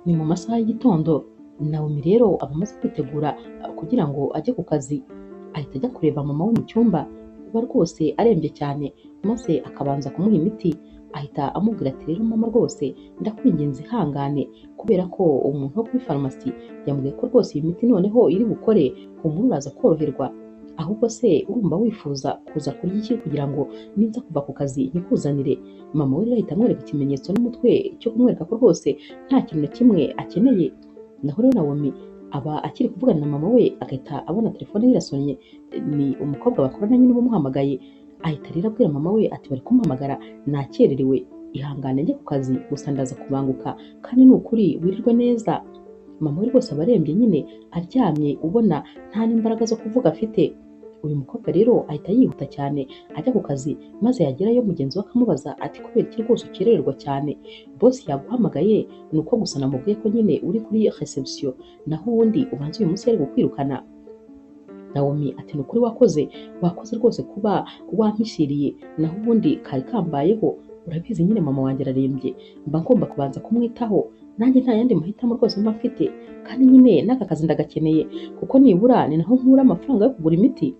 Ni mu masaha y'igitondo, Naomi rero aba amaze kwitegura kugira ngo ajye ku kazi, ahita ajya kureba mama we mu cyumba, uba rwose arembye cyane, maze akabanza kumuha imiti, ahita amubwira ati rero mama rwose ndakwinginze ihangane, kubera ko umuntu wo kuri farumasi yambwiye ko rwose iyi miti noneho iri bukore, humura uraza koroherwa, ahubwo se urumva wifuza kuza kurya iki kugira ngo ninza kuva ku kazi nkikuzanire? Mama we rero ahita amwereka ikimenyetso n'umutwe cyo kumwereka ko rwose nta kintu na kimwe akeneye. Naho rero Naomi aba akiri kuvugana na mama we, agahita abona telefone ye irasonnye, ni umukobwa bakorana nyine uba umuhamagaye, ahita rero abwira mama we ati bari kumpamagara nakererewe, ihangane njye ku kazi gusa ndaza kubanguka kandi ni ukuri wirirwe neza. Mama we rwose aba arembye nyine aryamye ubona nta n'imbaraga zo kuvuga afite. Uyu mukobwa rero ahita yihuta cyane ajya ku kazi, maze yagerayo mugenzi we akamubaza ati kubera iki rwose ukerererwa cyane? Boss yaguhamagaye ni uko gusa namubwiye ko nyine uri kuri reception, naho ubundi ubanza uyu munsi yari kukwirukana. Naomi ati ni ukuri wakoze, wakoze rwose kuba wampishiriye, naho ubundi kari kambayeho, urabizi nyine mama wanjye ararembye, mba ngomba kubanza kumwitaho, nanjye nta yandi mahitamo rwose mba mfite, kandi nyine n'aka kazi ndagakeneye kuko nibura ni naho nkura amafaranga yo kugura imiti.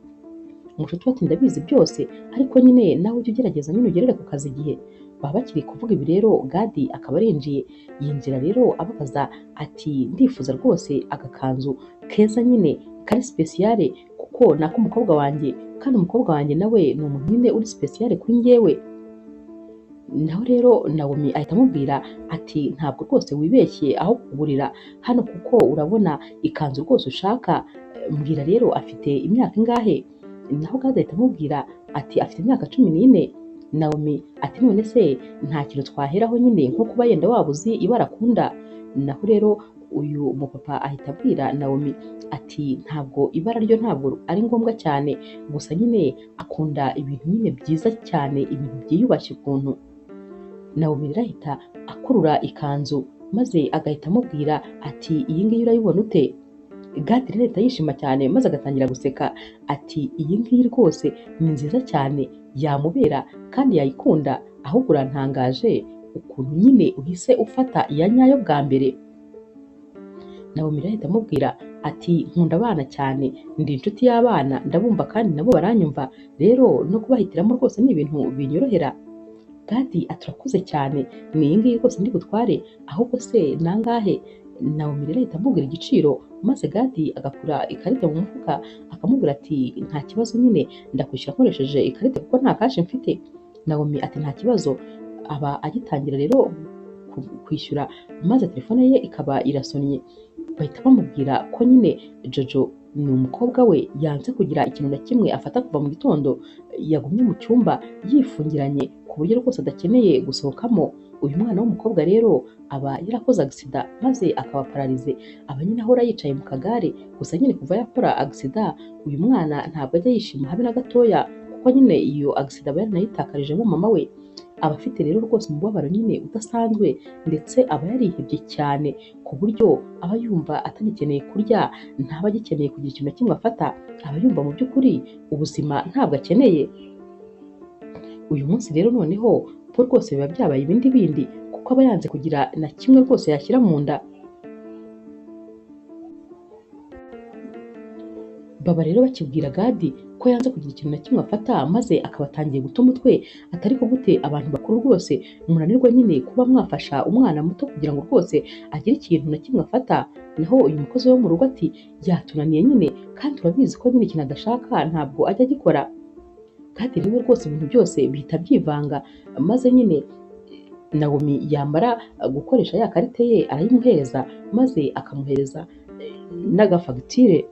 Umushuti we ati ndabizi byose, ariko nyine nawe ujye ugerageza nyine ugerere ku kazi igihe. Baba bakiri kuvuga ibi rero Gadi akaba arinjiye, yinjira rero ababaza ati ndifuza rwose agakanzu keza nyine kari sipesiyare kuko ni ak'umukobwa wanjye, kandi umukobwa wanjye nawe ni umuntu nyine uri sipesiyare kuri njyewe. Naho rero Naomi ahita amubwira ati ntabwo rwose wibeshye aho kugurira hano kuko urabona ikanzu rwose ushaka, mbwira rero afite imyaka ingahe? Naho Gadi ahita amubwira ati afite imyaka 14. Naomi ati none se nta kintu twaheraho nyine nko kuba yenda waba uzi ibara akunda? Naho rero uyu mupapa ahita abwira Naomi ati ntabwo ibara ryo ntabwo ari ngombwa cyane, gusa nyine akunda ibintu nyine byiza cyane, ibintu byiyubashye ukuntu. Naomi rero ahita akurura ikanzu maze agahita amubwira ati iyi ngiyi urayibona ute? Gadi rero ahita yishima cyane maze agatangira guseka ati iyi ngiyi rwose ni nziza cyane, yamubera kandi yayikunda, ahubwo urantangaje ukuntu nyine uhise ufata iya nyayo bwa mbere. Naomi rero ahita amubwira ati nkunda abana cyane, ndi inshuti y'abana, ndabumva kandi nabo baranyumva, rero no kubahitiramo rwose ni ibintu binyorohera. Gadi ati urakuze cyane, ni iyi ngiyi rwose ndi butware, ahubwo se nangahe? Naomi rero ahita amubwira igiciro, maze Gadi agakura ikarita mu mufuka akamubwira ati nta kibazo nyine ndakwishyura nkoresheje ikarita kuko nta kashi mfite. Naomi ati nta kibazo, aba agitangira rero kwishyura, maze telefone ye ikaba irasonnye, bahita bamubwira ko nyine Jojo ni umukobwa we yanze kugira ikintu na kimwe afata kuva mu gitondo, yagumye mu cyumba yifungiranye ku buryo rwose adakeneye gusohokamo. Uyu mwana w'umukobwa rero aba yarakoze agisida maze akaba pararize, aba nyine ahora yicaye mu kagare, gusa nyine kuva yakora agisida uyu mwana ntabwo ajya yishima habe na gatoya, kuko nyine iyo agisida aba yaranayitakarijemo mama we. Aba afite rero rwose umubabaro nyine udasanzwe, ndetse aba yarihebye cyane ku buryo aba yumva atagikeneye kurya, ntaba agikeneye kugira ikintu na kimwe afata, aba yumva mu by'ukuri ubuzima ntabwo akeneye. Uyu munsi rero noneho po rwose biba byabaye ibindi bindi, kuko aba yanze kugira na kimwe rwose yashyira mu nda. Baba rero bakibwira Gadi ko yanze kugira ikintu na kimwe afata, maze akaba atangiye guta umutwe, atari ko gute abantu bakuru rwose munanirwa nyine kuba mwafasha umwana muto kugira ngo rwose agire ikintu na kimwe afata. Naho uyu mukozi wo mu rugo ati yatunaniye nyine, kandi urabizi ko nyine ikintu adashaka ntabwo ajya agikora. Gadi rero rwose ibintu byose bihita byivanga, maze nyine Naomi yamara gukoresha ya karite ye arayimuhereza, maze akamuhereza n'agafagitire.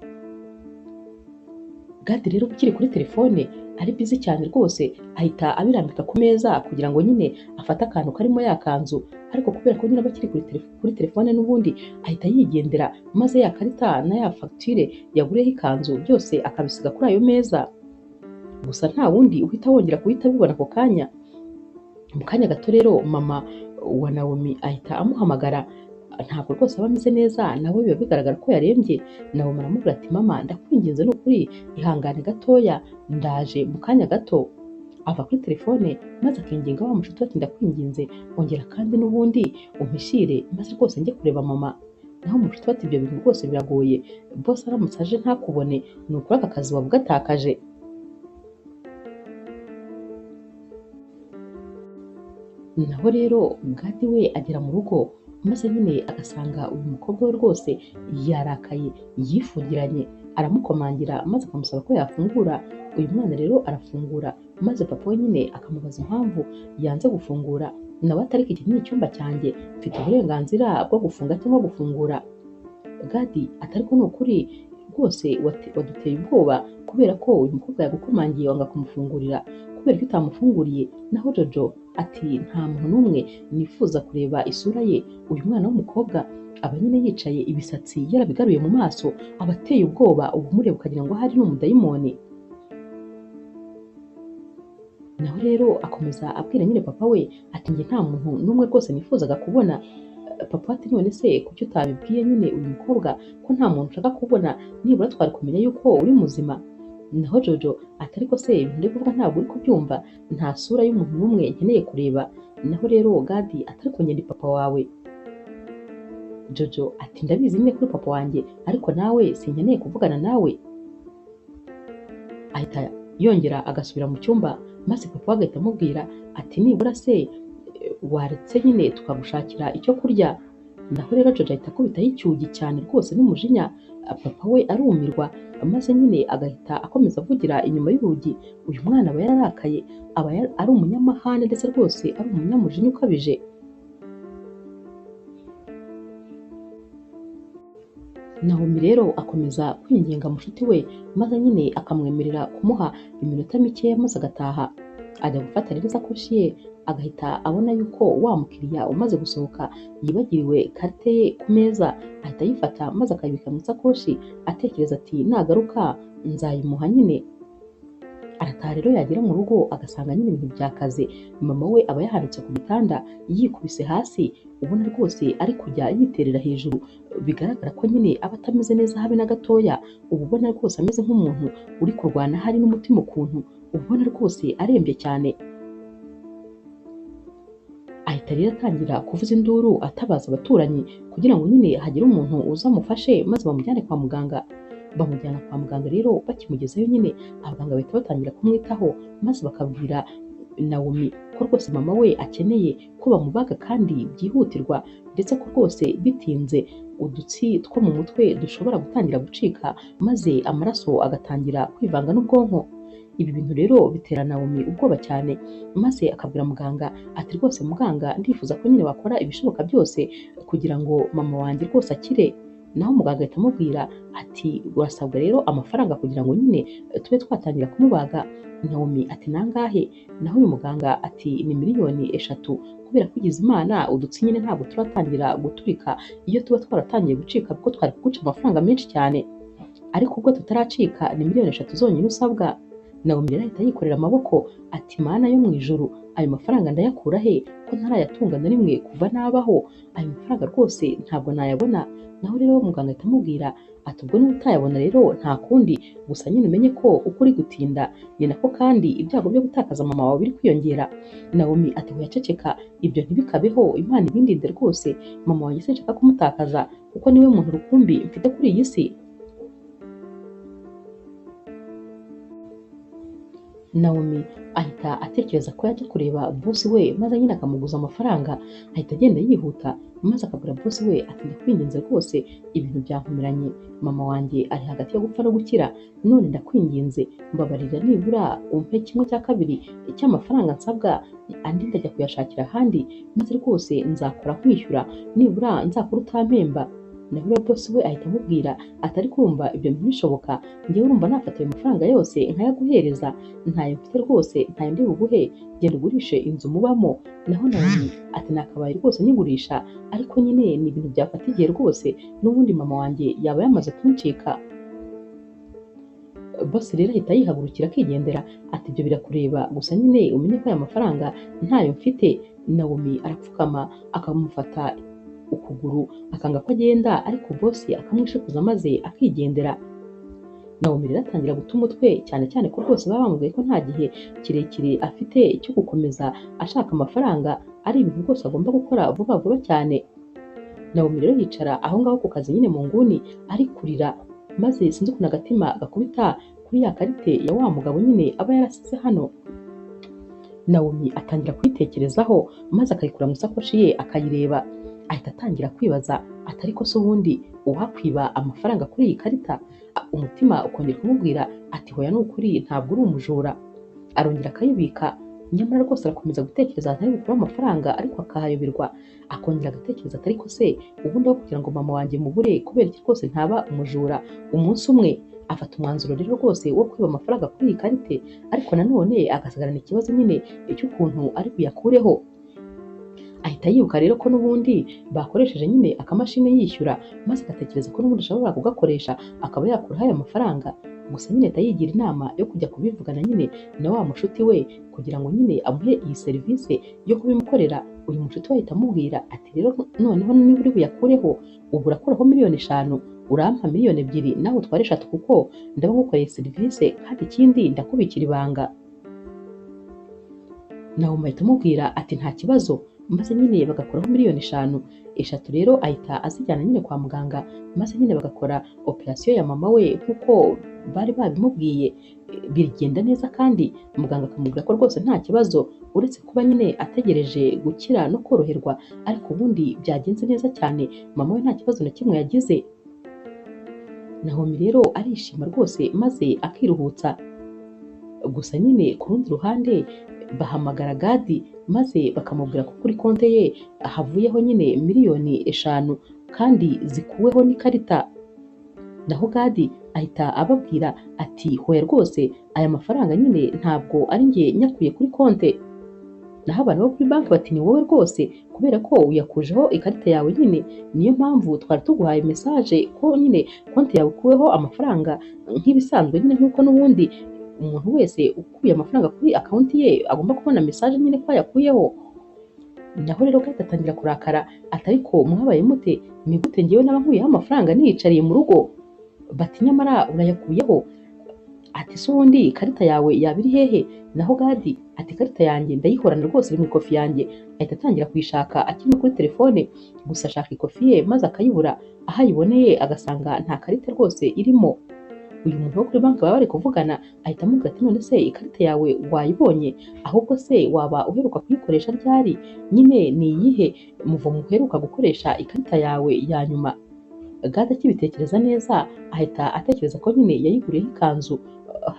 Gadi rero ukiri kuri telefone ari bizi cyane rwose, ahita abirambika ku meza kugira ngo nyine afate akantu karimo ya kanzu, ariko kubera ko nyine aba akiri kuri telefone n'ubundi ahita yigendera, maze ya karita na ya fagitire yaguriyeho ikanzu byose akabisiga kuri ayo meza. Gusa nta wundi uhita wongera guhita abibona ako kanya. Mu kanya gato rero mama wa Naomi ahita amuhamagara, ntabwo rwose aba ameze neza, nawe biba bigaragara ko yarembye. Naomi aramubwira ati mama ndakwinginze ni ukuri ihangane gatoya, ndaje mu kanya gato. Ava kuri telefone maze akinginga wa mushuti we ati ndakwinginze ongera kandi n'ubundi umpishire maze rwose njye kureba mama. Naho umushuti we ati ibyo bintu rwose biragoye, boss aramutse aje ntakubone ni ukuri aka kazi waba ugatakaje. Naho rero Gadi we agera mu rugo maze nyine agasanga uyu mukobwa we rwose yarakaye yifungiranye, aramukomangira maze akamusaba ko yafungura. Uyu mwana rero arafungura maze papa we nyine akamubaza impamvu yanze gufungura, nawe ati ariko iki ni icyumba cyanjye mfite uburenganzira bwo gufunga cyangwa gufungura. Gadi ati ariko ni ukuri rwose waduteye ubwoba kubera ko uyu mukobwa yagukomangiye wanga kumufungurira, kubera ko utamufunguriye. Naho Jojo ati nta muntu n'umwe nifuza kureba isura ye. Uyu mwana w'umukobwa aba nyine yicaye ibisatsi yarabigaruye mu maso, aba ateye ubwoba, uba umureba ukagira ngo ahari ni umudayimoni. Naho rero akomeza abwira nyine papa we ati njye nta muntu n'umwe rwose nifuzaga kubona. Papa ati none se kuki utabibwiye nyine uyu mukobwa ko nta muntu ushaka kubona, nibura twari kumenya yuko uri muzima. Naho Jojo ati ariko se ibintu ndi kuvuga ntabwo uri kubyumva, nta sura y'umuntu n'umwe nkeneye kureba. Naho rero Gadi ati ariko njye ndi papa wawe. Jojo ati ndabizi nyine kuri papa wanjye, ariko nawe sinkeneye kuvugana nawe. Ahita yongera agasubira mu cyumba maze papa we agahita amubwira ati nibura se waretse nyine tukagushakira icyo kurya. Naho rero Jojo ahita akubitaho icyugi cyane rwose n'umujinya, papa we arumirwa maze nyine agahita akomeza avugira inyuma y'urugi. Uyu mwana aba yararakaye, aba ari umunyamahane ndetse rwose ari umunyamujinya ukabije. Naomi rero akomeza kwinginga mushuti we maze nyine akamwemerera kumuha iminota mikeya maze agataha. Ajya gufata rero isakoshi ye agahita abona yuko wa mukiriya umaze gusohoka yibagiriwe karite ye ku meza, ahita ayifata maze akayibika mu isakoshi atekereza ati nagaruka nzayimuha nyine. Arataha rero yagera mu rugo agasanga nyine ibintu byakaze, mama we aba yahanitse ku gitanda yikubise hasi, ubona rwose ari kujya yiterera hejuru, bigaragara ko nyine aba atameze neza habe na gatoya, uba ubona rwose ameze nk'umuntu uri kurwana hari n'umutima ukuntu, uba ubona rwose arembye cyane. Ahita rero atangira kuvuza induru atabaza abaturanyi kugira ngo nyine hagire umuntu uzamufashe maze bamujyane kwa muganga. Bamujyana kwa muganga rero bakimugezayo nyine abaganga bahita batangira kumwitaho maze bakabwira Naomi ko rwose mama we akeneye ko bamubaga kandi byihutirwa, ndetse ko rwose bitinze udutsi two mu mutwe dushobora gutangira gucika maze amaraso agatangira kwivanga n'ubwonko. Ibi bintu rero bitera Naomi ubwoba cyane maze akabwira muganga ati rwose muganga ndifuza ko nyine wakora ibishoboka byose kugira ngo mama wanjye rwose akire. Naho muganga ahita amubwira ati urasabwa rero amafaranga kugira ngo nyine tube twatangira kumubaga. Naomi ati nangahe? Naho uyu muganga ati ni 3 miliyoni kubera ko ugize Imana udutsi nyine ntabwo turatangira guturika, iyo tuba twaratangiye gucika kuko twari kuguca amafaranga menshi cyane, ariko ubwo tutaracika ni 3 miliyoni zonyine usabwa. Naomi rero ahita yikorera amaboko ati Mana yo mu ijuru ayo mafaranga ndayakura he ko ntarayatunga na rimwe kuva nabaho, ayo mafaranga rwose ntabwo nayabona. Naho rero muganga ahita amubwira ati ubwo niba utayabona rero nta kundi, gusa nyine umenye ko uko uri gutinda ni nako kandi ibyago byo gutakaza mama wawe biri kwiyongera. Naomi ati hoya ceceka ibyo ntibikabeho, Imana ibindinde rwose, mama wanjye sinshaka kumutakaza kuko niwe muntu rukumbi mfite kuri iyi si. Naomi ahita atekereza ko yajya kureba bosi we maze nyine akamuguza amafaranga, ahita agenda yihuta maze akabwira bosi we ati ndakwinginze rwose ibintu byankomeranye, mama wanjye ari hagati yo gupfa no gukira, none ndakwinginze mbabarira nibura umpe 1/2 cy'amafaranga nsabwa, andi ndajya kuyashakira ahandi maze rwose nzakora nkwishyura, nibura nzakora utampemba. Naho rero bosi we ahita amubwira ati ariko urumva ibyo ntibishoboka, njyewe urumva nafata ayo mafaranga yose nkayaguhereza, ntayo mfite rwose ntayo ndi buguhe, genda ugurishe inzu mubamo. Naho Naomi ati nakabaye rwose nyigurisha, ariko nyine ni ibintu byafata igihe rwose, n'ubundi mama wanjye yaba yamaze kuncika. Bosi rero ahita yihagurukira akigendera ati ibyo birakureba, gusa nyine umenye ko aya mafaranga ntayo mfite. Naomi arapfukama akamufata ukuguru akanga ko agenda, ariko bosi akamwishikuza maze akigendera. Nawomi rero atangira guta umutwe, cyane cyane ko rwose baba bamubwiye ko nta gihe kirekire afite cyo gukomeza ashaka amafaranga, ari ibintu rwose agomba gukora vuba vuba cyane. Nawomi rero yicara aho ngaho ku kazi nyine mu nguni ari kurira, maze sinzi ukuntu agatima gakubita kuri ya karite ya wa mugabo nyine aba yarasize hano. Nawomi atangira kuyitekerezaho maze akayikura mu isakoshi ye akayireba, ahita atangira kwibaza ati ariko se ubundi uwakwiba amafaranga kuri iyi karita? Umutima ukongera kumubwira ati hoya ni ukuri ntabwo uri umujura. Arongera akayibika, nyamara rwose arakomeza gutekereza ahantu ari bukure amafaranga ariko akahayoberwa. Akongera agatekereza ati ariko se ubundi aho kugira ngo mama wanjye mubure kubera iki rwose ntaba umujura umunsi umwe? Afata umwanzuro rero rwose wo kwiba amafaranga kuri iyi karite, ariko nanone agasigarana ikibazo nyine cy'ukuntu ari buyakureho. Ahita yibuka rero ko n'ubundi bakoresheje nyine akamashini yishyura, maze agatekereza ko n'ubundi ashobora kugakoresha akaba yakuraho aya mafaranga. Gusa nyine ahita yigira inama yo kujya kubivugana nyine na wa mushuti we kugira ngo nyine amuhe iyi serivisi yo kubimukorera. Uyu mushuti we ahita amubwira ati rero noneho niba uri buyakureho, ubu urakuraho 5,000,000, urampa 2,000,000 nawe utware 3 kuko ndaba ngukoreye serivisi, kandi ikindi ndakubikira ibanga. Nawomi ahita amubwira ati nta kibazo, maze nyine bagakuraho 5,000,000, 3 rero ahita azijyana nyine kwa muganga, maze nyine bagakora operasiyo ya mama we nk'uko bari babimubwiye, bigenda neza kandi muganga akamubwira ko rwose nta kibazo, uretse kuba nyine ategereje gukira no koroherwa, ariko ubundi byagenze neza cyane, mama we nta kibazo na kimwe yagize. Nawomi rero arishima rwose maze akiruhutsa. Gusa nyine ku rundi ruhande bahamagara Gadi maze bakamubwira ko kuri konte ye havuyeho nyine 5,000,000 kandi zikuweho n'ikarita. Naho Gadi ahita ababwira ati hoya rwose aya mafaranga nyine ntabwo ari njye nyakuye kuri konte. Naho abantu bo kuri banki bati ni wowe rwose kubera ko uyakujeho ikarita yawe nyine, niyo mpamvu twari tuguhaye message ko nyine konti yawe ikuweho amafaranga nk'ibisanzwe nyine, nk'uko n'ubundi umuntu wese ukuye amafaranga kuri akawunti ye agomba kubona message nyine ko ayakuyeho. Naho rero Gadi atangira kurakara ati ariko mwabaye mute? Ni gute njyewe naba nkuyeho amafaranga niyicariye mu rugo? Bati nyamara urayakuyeho. Ati se ubundi ikarita yawe yaba iri hehe? Naho Gadi ati ikarita yanjye ndayihorana rwose iri mu ikofi yanjye. Ahita atangira kuyishaka akiri no kuri telefone, gusa ashaka ikofi ye maze akayibura, aho ayiboneye agasanga nta karita rwose irimo. Uyu muntu wo kuri banki baba bari kuvugana ahita amubwira ati none se ikarita yawe wayibonye? Ahubwo se waba uheruka kuyikoresha ryari? Nyine ni iyihe muvumo uheruka gukoresha ikarita yawe ya nyuma? Gadi akibitekereza neza ahita atekereza ko nyine yayiguriyeho ikanzu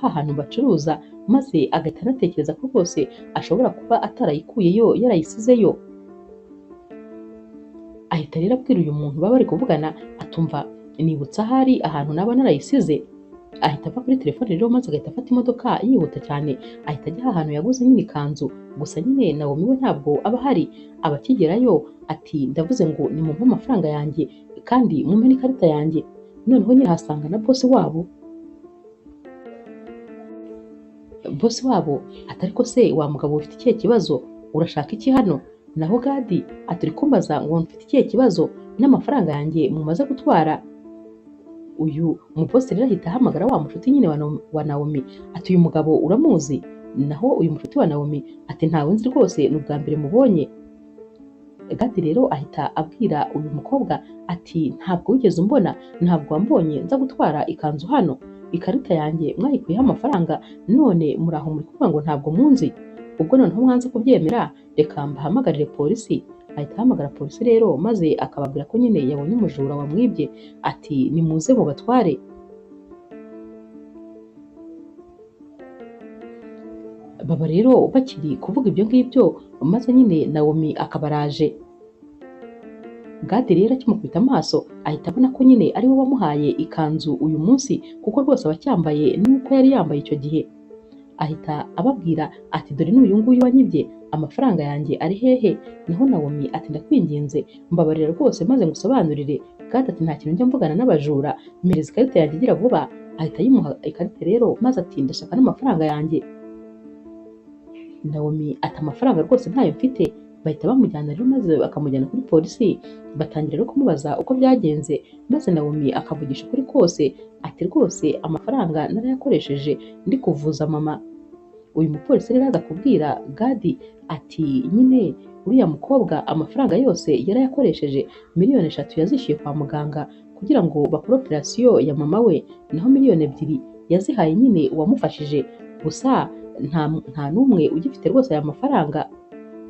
ha hantu bacuruza, maze agahita anatekereza ko rwose ashobora kuba atarayikuyeyo yarayisizeyo. Ahita rero abwira uyu muntu baba bari kuvugana atumva nibutse ahari ahantu naba narayisize. Ahita ava kuri telefone rero maze agahita afata imodoka yihuta cyane, ahita ajya ahantu yaguze nyine ikanzu. Gusa nyine Nawomi we ntabwo aba ahari, aba akigerayo ati ndavuze ngo nimumpe amafaranga yanjye kandi mumpe n'ikarita yanjye. Noneho nyine ahasanga na bosi wabo. Bosi wabo ati ariko se wa mugabo ufite ikihe kibazo? Urashaka iki hano? Naho Gadi ati uri kumbaza ngo mfite ikihe kibazo n'amafaranga yanjye mumaze gutwara? Uyu mubosi rero ahita ahamagara wa mushuti nyine wa Nawomi ati uyu mugabo uramuzi? Naho uyu mushuti wa Nawomi ati ntawe nzi rwose, ni ubwa mbere mubonye. Gadi rero ahita abwira uyu mukobwa ati ntabwo wigeze umbona, ntabwo wambonye nza gutwara ikanzu hano, ikarita yanjye mwayikuyeho amafaranga, none muraho muri kuvuga ngo ntabwo munzi. Ubwo noneho mwanze kubyemera, reka mbahamagarire polisi. Ahita ahamagara polisi rero maze akababwira ko nyine yabonye umujura wamwibye, ati nimuze mubatware. Baba rero bakiri kuvuga ibyo ngibyo, maze nyine Nawomi akabaraje. Gadi rero akimukubita amaso ahita abona ko nyine ari we wamuhaye ikanzu uyu munsi, kuko rwose aba acyambaye n'uko yari yambaye icyo gihe. Ahita ababwira ati dore n'uyu nguyu wanyibye amafaranga yanjye ari hehe? Naho Nawomi ati ndakwinginze mbabarira rwose maze ngusobanurire. Gadi ati nta kintu njya mvugana n'abajura, mpereza ikarita yanjye igira vuba. Ahita ayimuha ikarita rero maze ati ndashaka n'amafaranga yanjye. Nawomi ati amafaranga rwose ntayo mfite. Bahita bamujyana rero maze bakamujyana kuri polisi, batangira rero kumubaza uko byagenze, maze Naomi akavugisha ukuri kose ati rwose amafaranga narayakoresheje ndi kuvuza mama. Uyu mupolisi rero aza kubwira Gadi ati nyine uriya mukobwa amafaranga yose yarayakoresheje, 3 miliyoni yazishyuye kwa muganga kugira ngo bakore operasiyo ya mama we, naho 2 miliyoni yazihaye nyine uwamufashije, gusa nta n'umwe ugifite rwose aya mafaranga.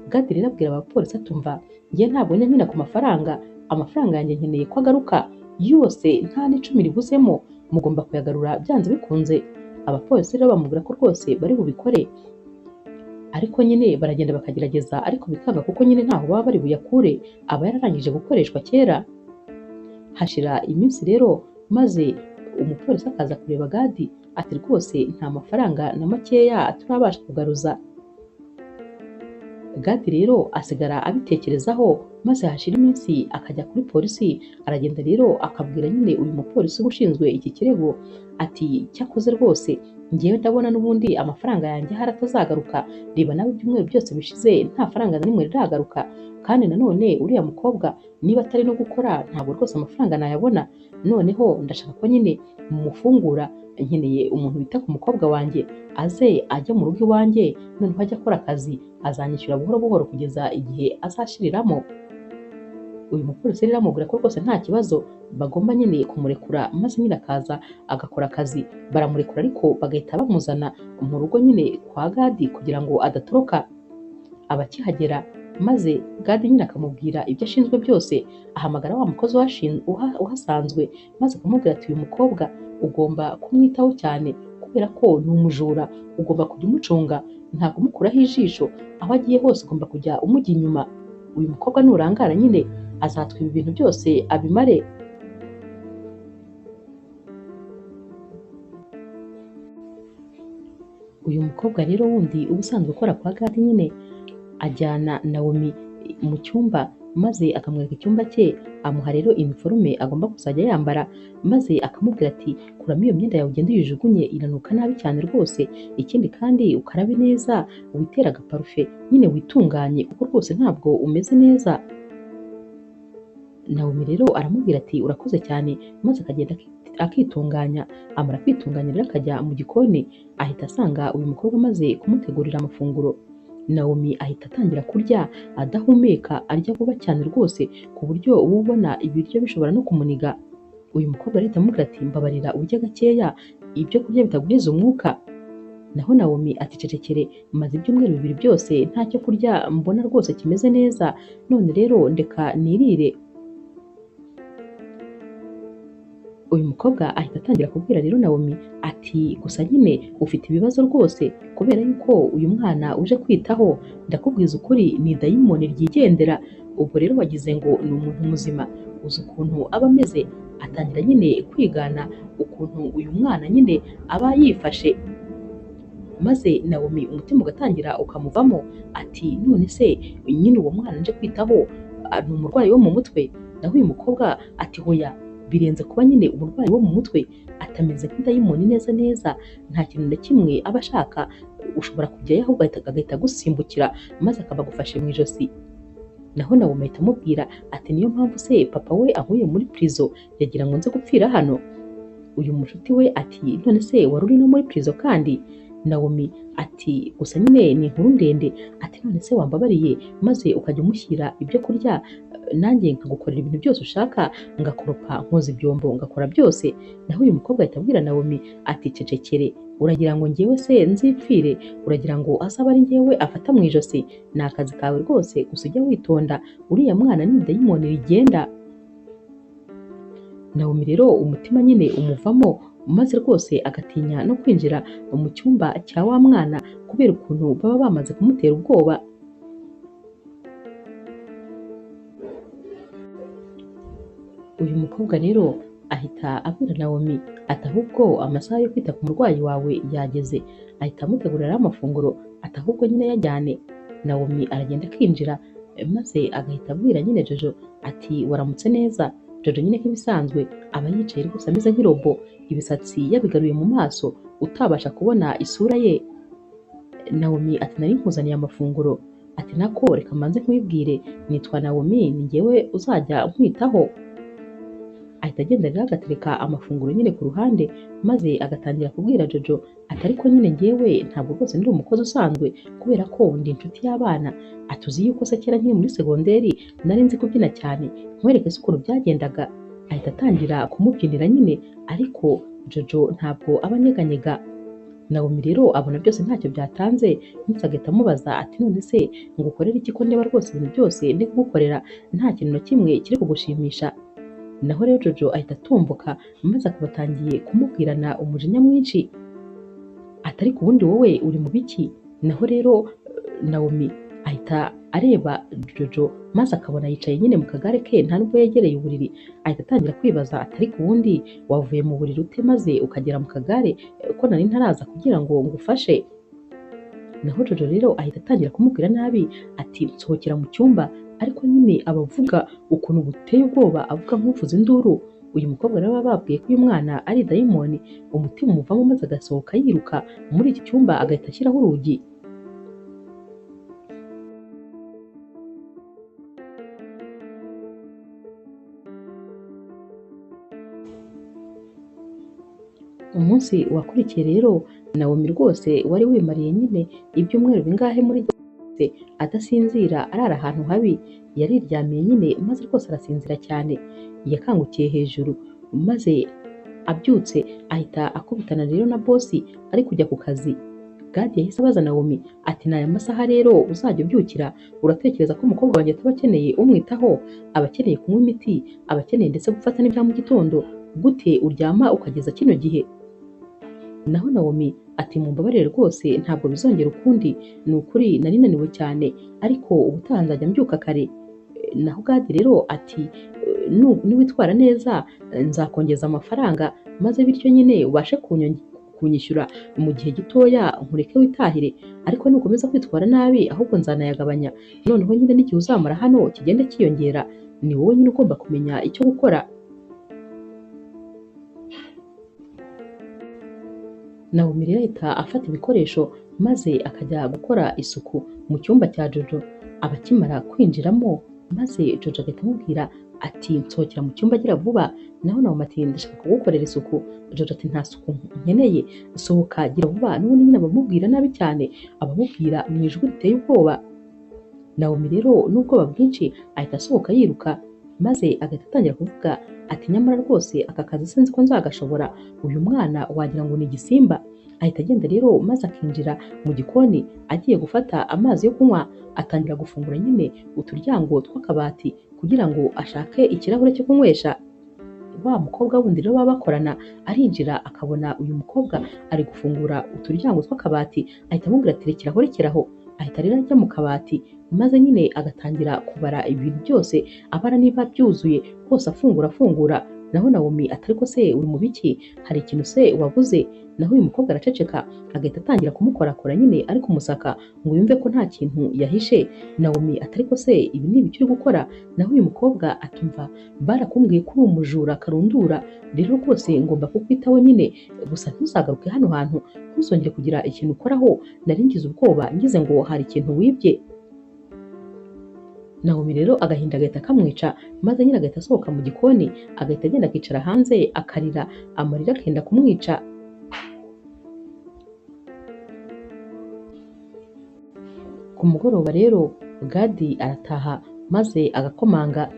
Gadi rero abwira abapolisi atumva njye ntabwo njya nkina ku mafaranga, amafaranga yanjye nkeneye ko agaruka yose nta n'icumi ribuzemo, mugomba kuyagarura byanze bikunze. Abapolisi rero bamubwira ko rwose bari bubikore, ariko nyine baragenda bakagerageza ariko bikanga kuko nyine ntaho baba bari buyakure, aba yararangije gukoreshwa kera. Hashira iminsi rero maze umupolisi akaza kureba Gadi ati rwose nta mafaranga na makeya turabasha kugaruza. Gadi rero asigara abitekerezaho, maze hashira iminsi akajya kuri polisi, aragenda rero akabwira nyine uyu mupolisi uba ushinzwe iki kirego ati cyakoze rwose njyewe ndabona n'ubundi amafaranga yanjye ahari atazagaruka, reba nawe ibyumweru byose bishize nta faranga na rimwe riragaruka, kandi nanone uriya mukobwa niba atari no gukora ntabwo rwose amafaranga nayabona, noneho ndashaka ko nyine mumufungura, nkeneye umuntu wita ku mukobwa wanjye aze ajye mu rugo iwanjye, noneho ajye akora akazi azanyishyura buhoro buhoro kugeza igihe azashiriramo. Uyu mupolisi rero amubwira ko rwose nta kibazo bagomba nyine kumurekura, maze nyine akaza agakora akazi. Baramurekura ariko bagahita bamuzana mu rugo nyine kwa Gadi kugira ngo adatoroka. Abakihagera maze Gadi nyine akamubwira ibyo ashinzwe byose, ahamagara wa mukozi uhasanzwe maze akamubwira ati uyu mukobwa ugomba kumwitaho cyane kubera ko ni umujura, ugomba kujya umucunga, nta kumukuraho ijisho, aho agiye hose ugomba kujya umujya inyuma. Uyu mukobwa nurangara nyine azatwiba ibintu byose abimare. Uyu mukobwa rero wundi uba usanzwe ukora kwa Gadi nyine ajyana Naomi mu cyumba maze akamwereka icyumba cye, amuha rero iniforume agomba kuzajya yambara, maze akamubwira ati kuramo iyo myenda yawe ugende uyijugunye iranuka nabi cyane rwose, ikindi kandi ukarabe neza witere agaparufe nyine witunganye kuko rwose ntabwo umeze neza. Naomi rero aramubwira ati urakoze cyane, maze akagenda akitunganya. Amara kwitunganya rero akajya mu gikoni, ahita asanga uyu mukobwa amaze kumutegurira amafunguro. Naomi ahita atangira kurya adahumeka, arya vuba cyane rwose ku buryo uba ubona ibiryo bishobora no kumuniga. Uyu mukobwa arahita amubwira ati mbabarira urye gakeya, ibyo kurya bitaguheza umwuka. Naho Naomi ati cecekere, maze ibyumweru 2 byose ntacyo kurya mbona rwose kimeze neza, none rero ndeka nirire. Uyu mukobwa ahita atangira kubwira rero Naomi ati gusa nyine ufite ibibazo rwose kubera yuko uyu mwana uje kwitaho ndakubwiza ukuri ni dayimoni ryigendera, ubwo rero wagize ngo ni umuntu muzima, uzi ukuntu aba ameze. Atangira nyine kwigana ukuntu uyu mwana nyine aba yifashe, maze Naomi umutima ugatangira ukamuvamo ati none se nyine uwo mwana nje kwitaho ni umurwayi wo mu mutwe? Naho uyu mukobwa ati hoya, birenze kuba nyine umurwayi wo mu mutwe, atameze nk'idayimoni neza neza, nta kintu na kimwe aba ashaka, ushobora kujyayo ahubwo agahita agusimbukira maze akaba agufashe mu ijosi. Naho Naomi ahita amubwira ati niyo mpamvu se papa we ankuye muri prison yagira ngo nze gupfira hano. Uyu mushuti we ati none se wari uri no muri prison kandi? Naomi ati gusa nyine ni inkuru ndende, ati none se wambabariye maze ukajya umushyira ibyo kurya nanjye nkagukorera ibintu byose ushaka, ngakoropa, nkoza ibyombo, ngakora byose. Naho uyu mukobwa ahita abwira Naomi ati cecekere, uragira ngo njyewe se nzipfire? Uragira ngo azabe ari njyewe afata mu ijosi? Ni akazi kawe rwose, gusa ujya witonda, uriya mwana ni dayimoni rigenda. Naomi rero umutima nyine umuvamo, maze rwose agatinya no kwinjira mu cyumba cya wa mwana kubera ukuntu baba bamaze kumutera ubwoba. Uyu mukobwa rero ahita abwira Naomi ati ahubwo amasaha yo kwita ku murwayi wawe yageze, ahita amutegurira amafunguro ati ahubwo nyine yajyane. Naomi aragenda akinjira maze agahita abwira nyine Jojo ati waramutse neza. Jojo nyine nk'ibisanzwe aba yicaye rwose ameze nk'irobo, ibisatsi yabigaruye mu maso utabasha kubona isura ye. Naomi ati nari nkuzaniye amafunguro. Ati nako reka mbanze nkwibwire, nitwa Naomi, ni njyewe uzajya nkwitaho. Ahita agenda rero agatereka amafunguro nyine ku ruhande, maze agatangira kubwira Jojo ati ariko nyine njyewe ntabwo rwose ndi umukozi usanzwe kubera ko ndi inshuti y'abana. Ati uzi yuko se kera nkiri muri segonderi nari nzi kubyina cyane, nkwereke se ukuntu byagendaga. Ahita atangira kumubyinira nyine, ariko Jojo ntabwo aba anyeganyega. Naomi rero abona byose ntacyo byatanze, maze agahita amubaza ati none se ngukorere iki ko ndeba rwose ibintu byose ndi kugukorera nta kintu na kimwe kiri kugushimisha. Naho rero Jojo ahita atumbuka, maze akaba atangiye kumubwirana umujinya mwinshi ati ariko ubundi wowe uri mu biki? Naho rero Naomi ahita areba Jojo maze akabona yicaye nyine mu kagare ke nta nubwo yegereye uburiri. Ahita atangira kwibaza ati ariko ubundi wavuye mu buriri ute maze ukagera mu kagare ko nari ntaraza kugira ngo ngufashe. Naho Jojo rero ahita atangira kumubwira nabi ati nsohokera mu cyumba, ariko nyine aba avuga ukuntu buteye ubwoba, avuga nk'uvuza induru. Uyu mukobwa rero baba babwiye ko uyu mwana ari dayimoni, umutima umuvamo maze agasohoka yiruka muri iki cyumba agahita ashyiraho urugi. Umunsi wakurikiye rero Naomi rwose wari wimariye nyine ibyumweru bingahe muri gereza adasinzira, arara ahantu habi, yariryamiye nyine maze rwose arasinzira cyane. Yakangukiye hejuru maze abyutse ahita akubitana rero na bosi ari kujya ku kazi. Gadi yahise abaza Naomi ati ni aya masaha rero uzajya ubyukira, uratekereza ko umukobwa wanjye ataba akeneye umwitaho, aba akeneye kunywa imiti, aba akeneye ndetse gufata n'ibya mu gitondo, gute uryama ukageza kino gihe? Naho Naomi ati mumbabarire rwose ntabwo bizongera ukundi, ni ukuri nari naniwe cyane, ariko ubutaha nzajya mbyuka kare. Naho Gadi rero ati niwitwara neza nzakongeza amafaranga, maze bityo nyine ubashe kunyishyura mu gihe gitoya nkureke witahire, ariko nukomeza kwitwara nabi ahubwo nzanayagabanya, noneho nyine n'igihe uzamara hano kigende cyiyongera, ni wowe nyine ugomba kumenya icyo gukora. Naomi rero ahita afata ibikoresho maze akajya gukora isuku mu cyumba cya Jojo. Aba akimara kwinjiramo maze Jojo agahita amubwira ati nsohokera mu cyumba gira vuba. Naho Naomi ati ndashaka kugukorera isuku. Jojo ati nta suku nkeneye, sohoka gira vuba. N'ubundi nyine abamubwira nabi cyane, abamubwira mu ijwi riteye ubwoba. Naomi rero n'ubwoba bwinshi ahita asohoka yiruka, maze agahita atangira kuvuga ati nyamara rwose aka kazi sinzi ko nzagashobora, uyu mwana wagira ngo ni igisimba. Ahita agenda rero maze akinjira mu gikoni agiye gufata amazi yo kunywa, atangira gufungura nyine uturyango tw'akabati kugira ngo ashake ikirahure cyo kunywesha. Wa mukobwa wundi rero baba bakorana arinjira akabona uyu mukobwa ari gufungura uturyango tw'akabati, ahita amubwira ati rekeraho rekeraho. Ahita rero ajya mu kabati maze nyine agatangira kubara ibintu byose, abara niba byuzuye hose, afungura afungura. Naho Naomi ati ariko se uri mu biki? Hari ikintu se wabuze? Naho uyu mukobwa araceceka, agahita atangira kumukorakora nyine ari kumusaka ngo yumve ko nta kintu yahishe. Naomi ati ariko se ibi ni ibiki uri gukora? Naho uyu mukobwa atumva barakumbwiye ko uri umujura karundura, rero rwose ngomba kukwitaho nyine, gusa ntuzagaruke hano hantu, ntuzongere kugira ikintu ukoraho, nari ngize ubwoba ngize ngo hari ikintu wibye. Naomi rero agahinda agahita kamwica, maze nyine agahita asohoka mu gikoni, agahita agenda akicara hanze akarira, amarira akenda kumwica. Ku mugoroba rero Gadi arataha maze agakomanga.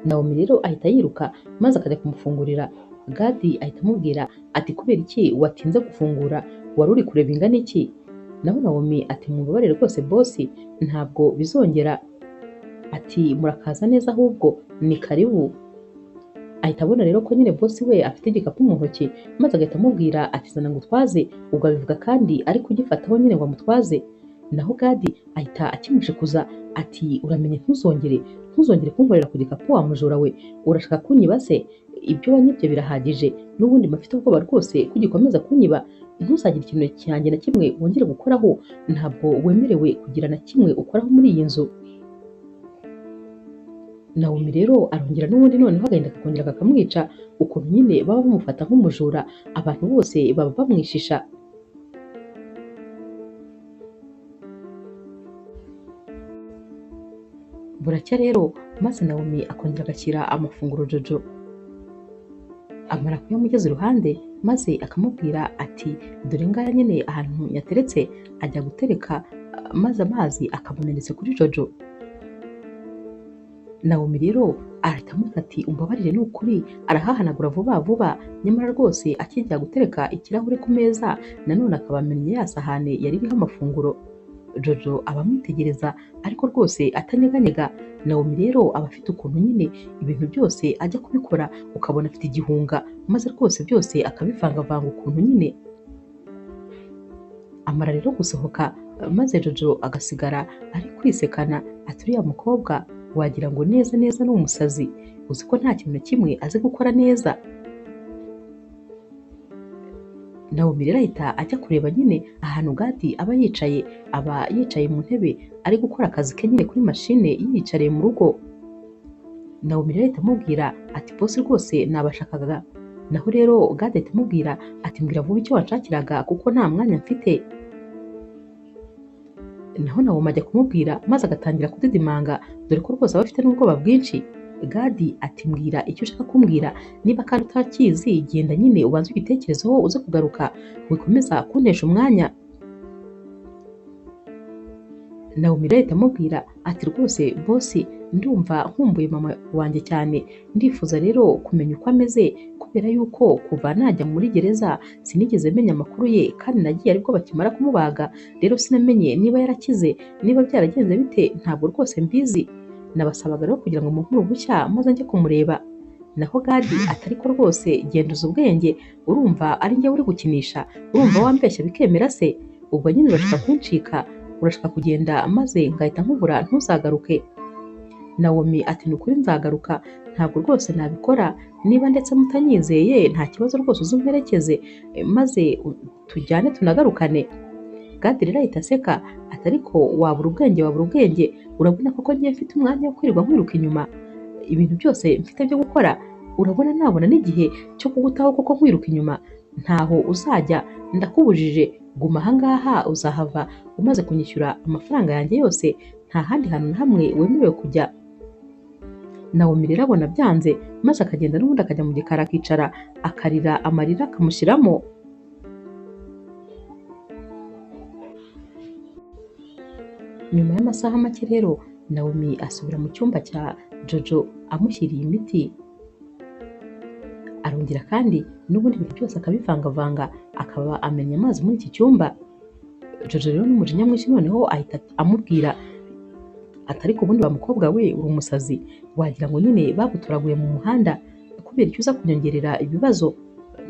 Naomi rero ahita yiruka maze akajya kumufungurira. Gadi ahita amubwira ati kubera iki watinze gufungura, wari uri kureba ingana iki? Naho Naomi ati mumbabarire rwose bosi, ntabwo bizongera. Ati murakaza neza ahubwo ni karibu. Ahita abona rero ko nyine bosi we afite igikapu mu ntoki, maze agahita amubwira ati zana ngutwaze. Ubwo abivuga kandi ari kugifataho nyine ngo amutwaze. Naho Gadi ahita akimushikuza ati uramenye ntuzongere ntuzongere kunkorera ku gikapu wa mujura we, urashaka kunyiba se? Ibyo wanyibye birahagije, n'ubundi mba mfite ubwoba rwose ko ugikomeza kunyiba, ntuzagire ikintu cyanjye na kimwe wongere gukoraho, ntabwo wemerewe kugira na kimwe ukoraho muri iyi nzu. Naomi rero arongera n'ubundi noneho agahinda kakongera kakamwica, ukuntu nyine baba bamufata nk'umujura, abantu bose baba bamwishisha. Buracya rero maze Naomi akongera agashyira amafunguro Jojo, amara kuyamugeza iruhande maze akamubwira ati dore ngaya nyine ahantu yateretse, ajya gutereka maze amazi akamumenetse kuri Jojo. Naomi rero ahita amubwira ati umbabarire ni ukuri, arahahanagura vuba vuba, nyamara rwose akijya gutereka ikirahure ku meza nanone akaba amennye ya sahane yari iriho amafunguro. Jojo aba amwitegereza ariko rwose atanyeganyega. Naomi rero aba afite ukuntu nyine ibintu byose ajya kubikora ukabona afite igihunga, maze rwose byose akabivangavanga ukuntu nyine. Amara rero gusohoka maze Jojo agasigara ari kwisekana ati uriya mukobwa wagira ngo neza neza ni umusazi, uzi ko nta kintu na kimwe azi gukora neza. Naomi rero ahita ajya kureba nyine ahantu Gadi aba yicaye, aba yicaye mu ntebe ari gukora akazi ke nyine kuri mashine yiyicariye mu rugo. Naomi rero ahita amubwira ati bosi rwose nabashakaga. Naho rero Gadi ahita amubwira ati mbwira vuba icyo wanshakiraga kuko nta mwanya mfite. Naho Naomi ajya kumubwira maze agatangira kudidimanga, dore ko rwose aba afite n'ubwoba bwinshi. Gadi ati mbwira icyo ushaka kumbwira, niba kandi utakizi genda nyine ubanze ugitekerezeho uze kugaruka, wikomeza kuntesha umwanya. Naomi rero ahita amubwira ati rwose bosi ndumva nkumbuye mama wanjye cyane, ndifuza rero kumenya uko ameze kubera yuko kuva najya muri gereza sinigeze menya amakuru ye, kandi nagiye aribwo bakimara kumubaga, rero sinamenye niba yarakize, niba byaragenze bite, ntabwo rwose mbizi. Nabasabaga rero kugira ngo mumpe uruhushya maze njye kumureba. Naho Gadi ati ariko rwose genda uzi ubwenge, urumva ari njye uri gukinisha, urumva wambeshya bikemera se? Ubwo nyine urashaka kuncika, urashaka kugenda maze ngahita nkubura ntuzagaruke. Naomi ati ni ukuri nzagaruka, ntabwo rwose nabikora, niba ndetse mutanyizeye nta kibazo rwose uzumperekeze maze tujyane tunagarukane. Gadi rero ahita aseka ati ariko wabura ubwenge, wabura ubwenge, urabona koko ngiye mfite umwanya wo kwirirwa nkwiruka inyuma, ibintu byose mfite byo gukora, urabona nabona n'igihe cyo kugutaho koko nkwiruka inyuma, ntaho uzajya ndakubujije, guma ahangaha uzahava umaze kunyishyura amafaranga yanjye yose, nta handi hantu na hamwe wemerewe kujya. Naomi rero abona byanze maze akagenda n'ubundi akajya mu gikari akicara akarira amarira akamushyiramo. Nyuma y'amasaha make rero Naomi asubira mu cyumba cya Jojo amushyiriye imiti, arongera kandi n'ubundi ibintu byose akabivangavanga akaba amenya amazi muri iki cyumba. Jojo rero n'umujinya mwinshi noneho ahita amubwira ati ariko ubundi wa mukobwa we uri umusazi, wagira ngo nyine bagutoraguye mu muhanda kubera icyo uza kunyongerera ibibazo,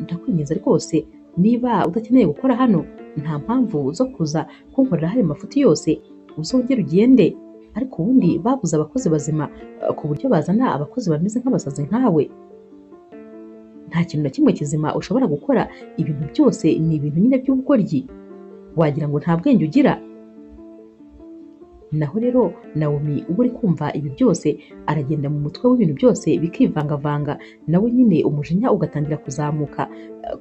ndakwinginze rwose niba udakeneye gukora hano nta mpamvu zo kuza kunkorera hari amafuti yose, uzongere ugende. Ariko ubundi babuze abakozi bazima ku buryo bazana abakozi bameze nk'abasazi nkawe, nta kintu na kimwe kizima ushobora gukora, ibintu byose ni ibintu nyine by'ubugoryi, wagira ngo nta bwenge ugira. Naho rero Naomi uba uri kumva ibi byose aragenda mu mutwe w'ibintu byose bikivangavanga, nawe nyine umujinya ugatangira kuzamuka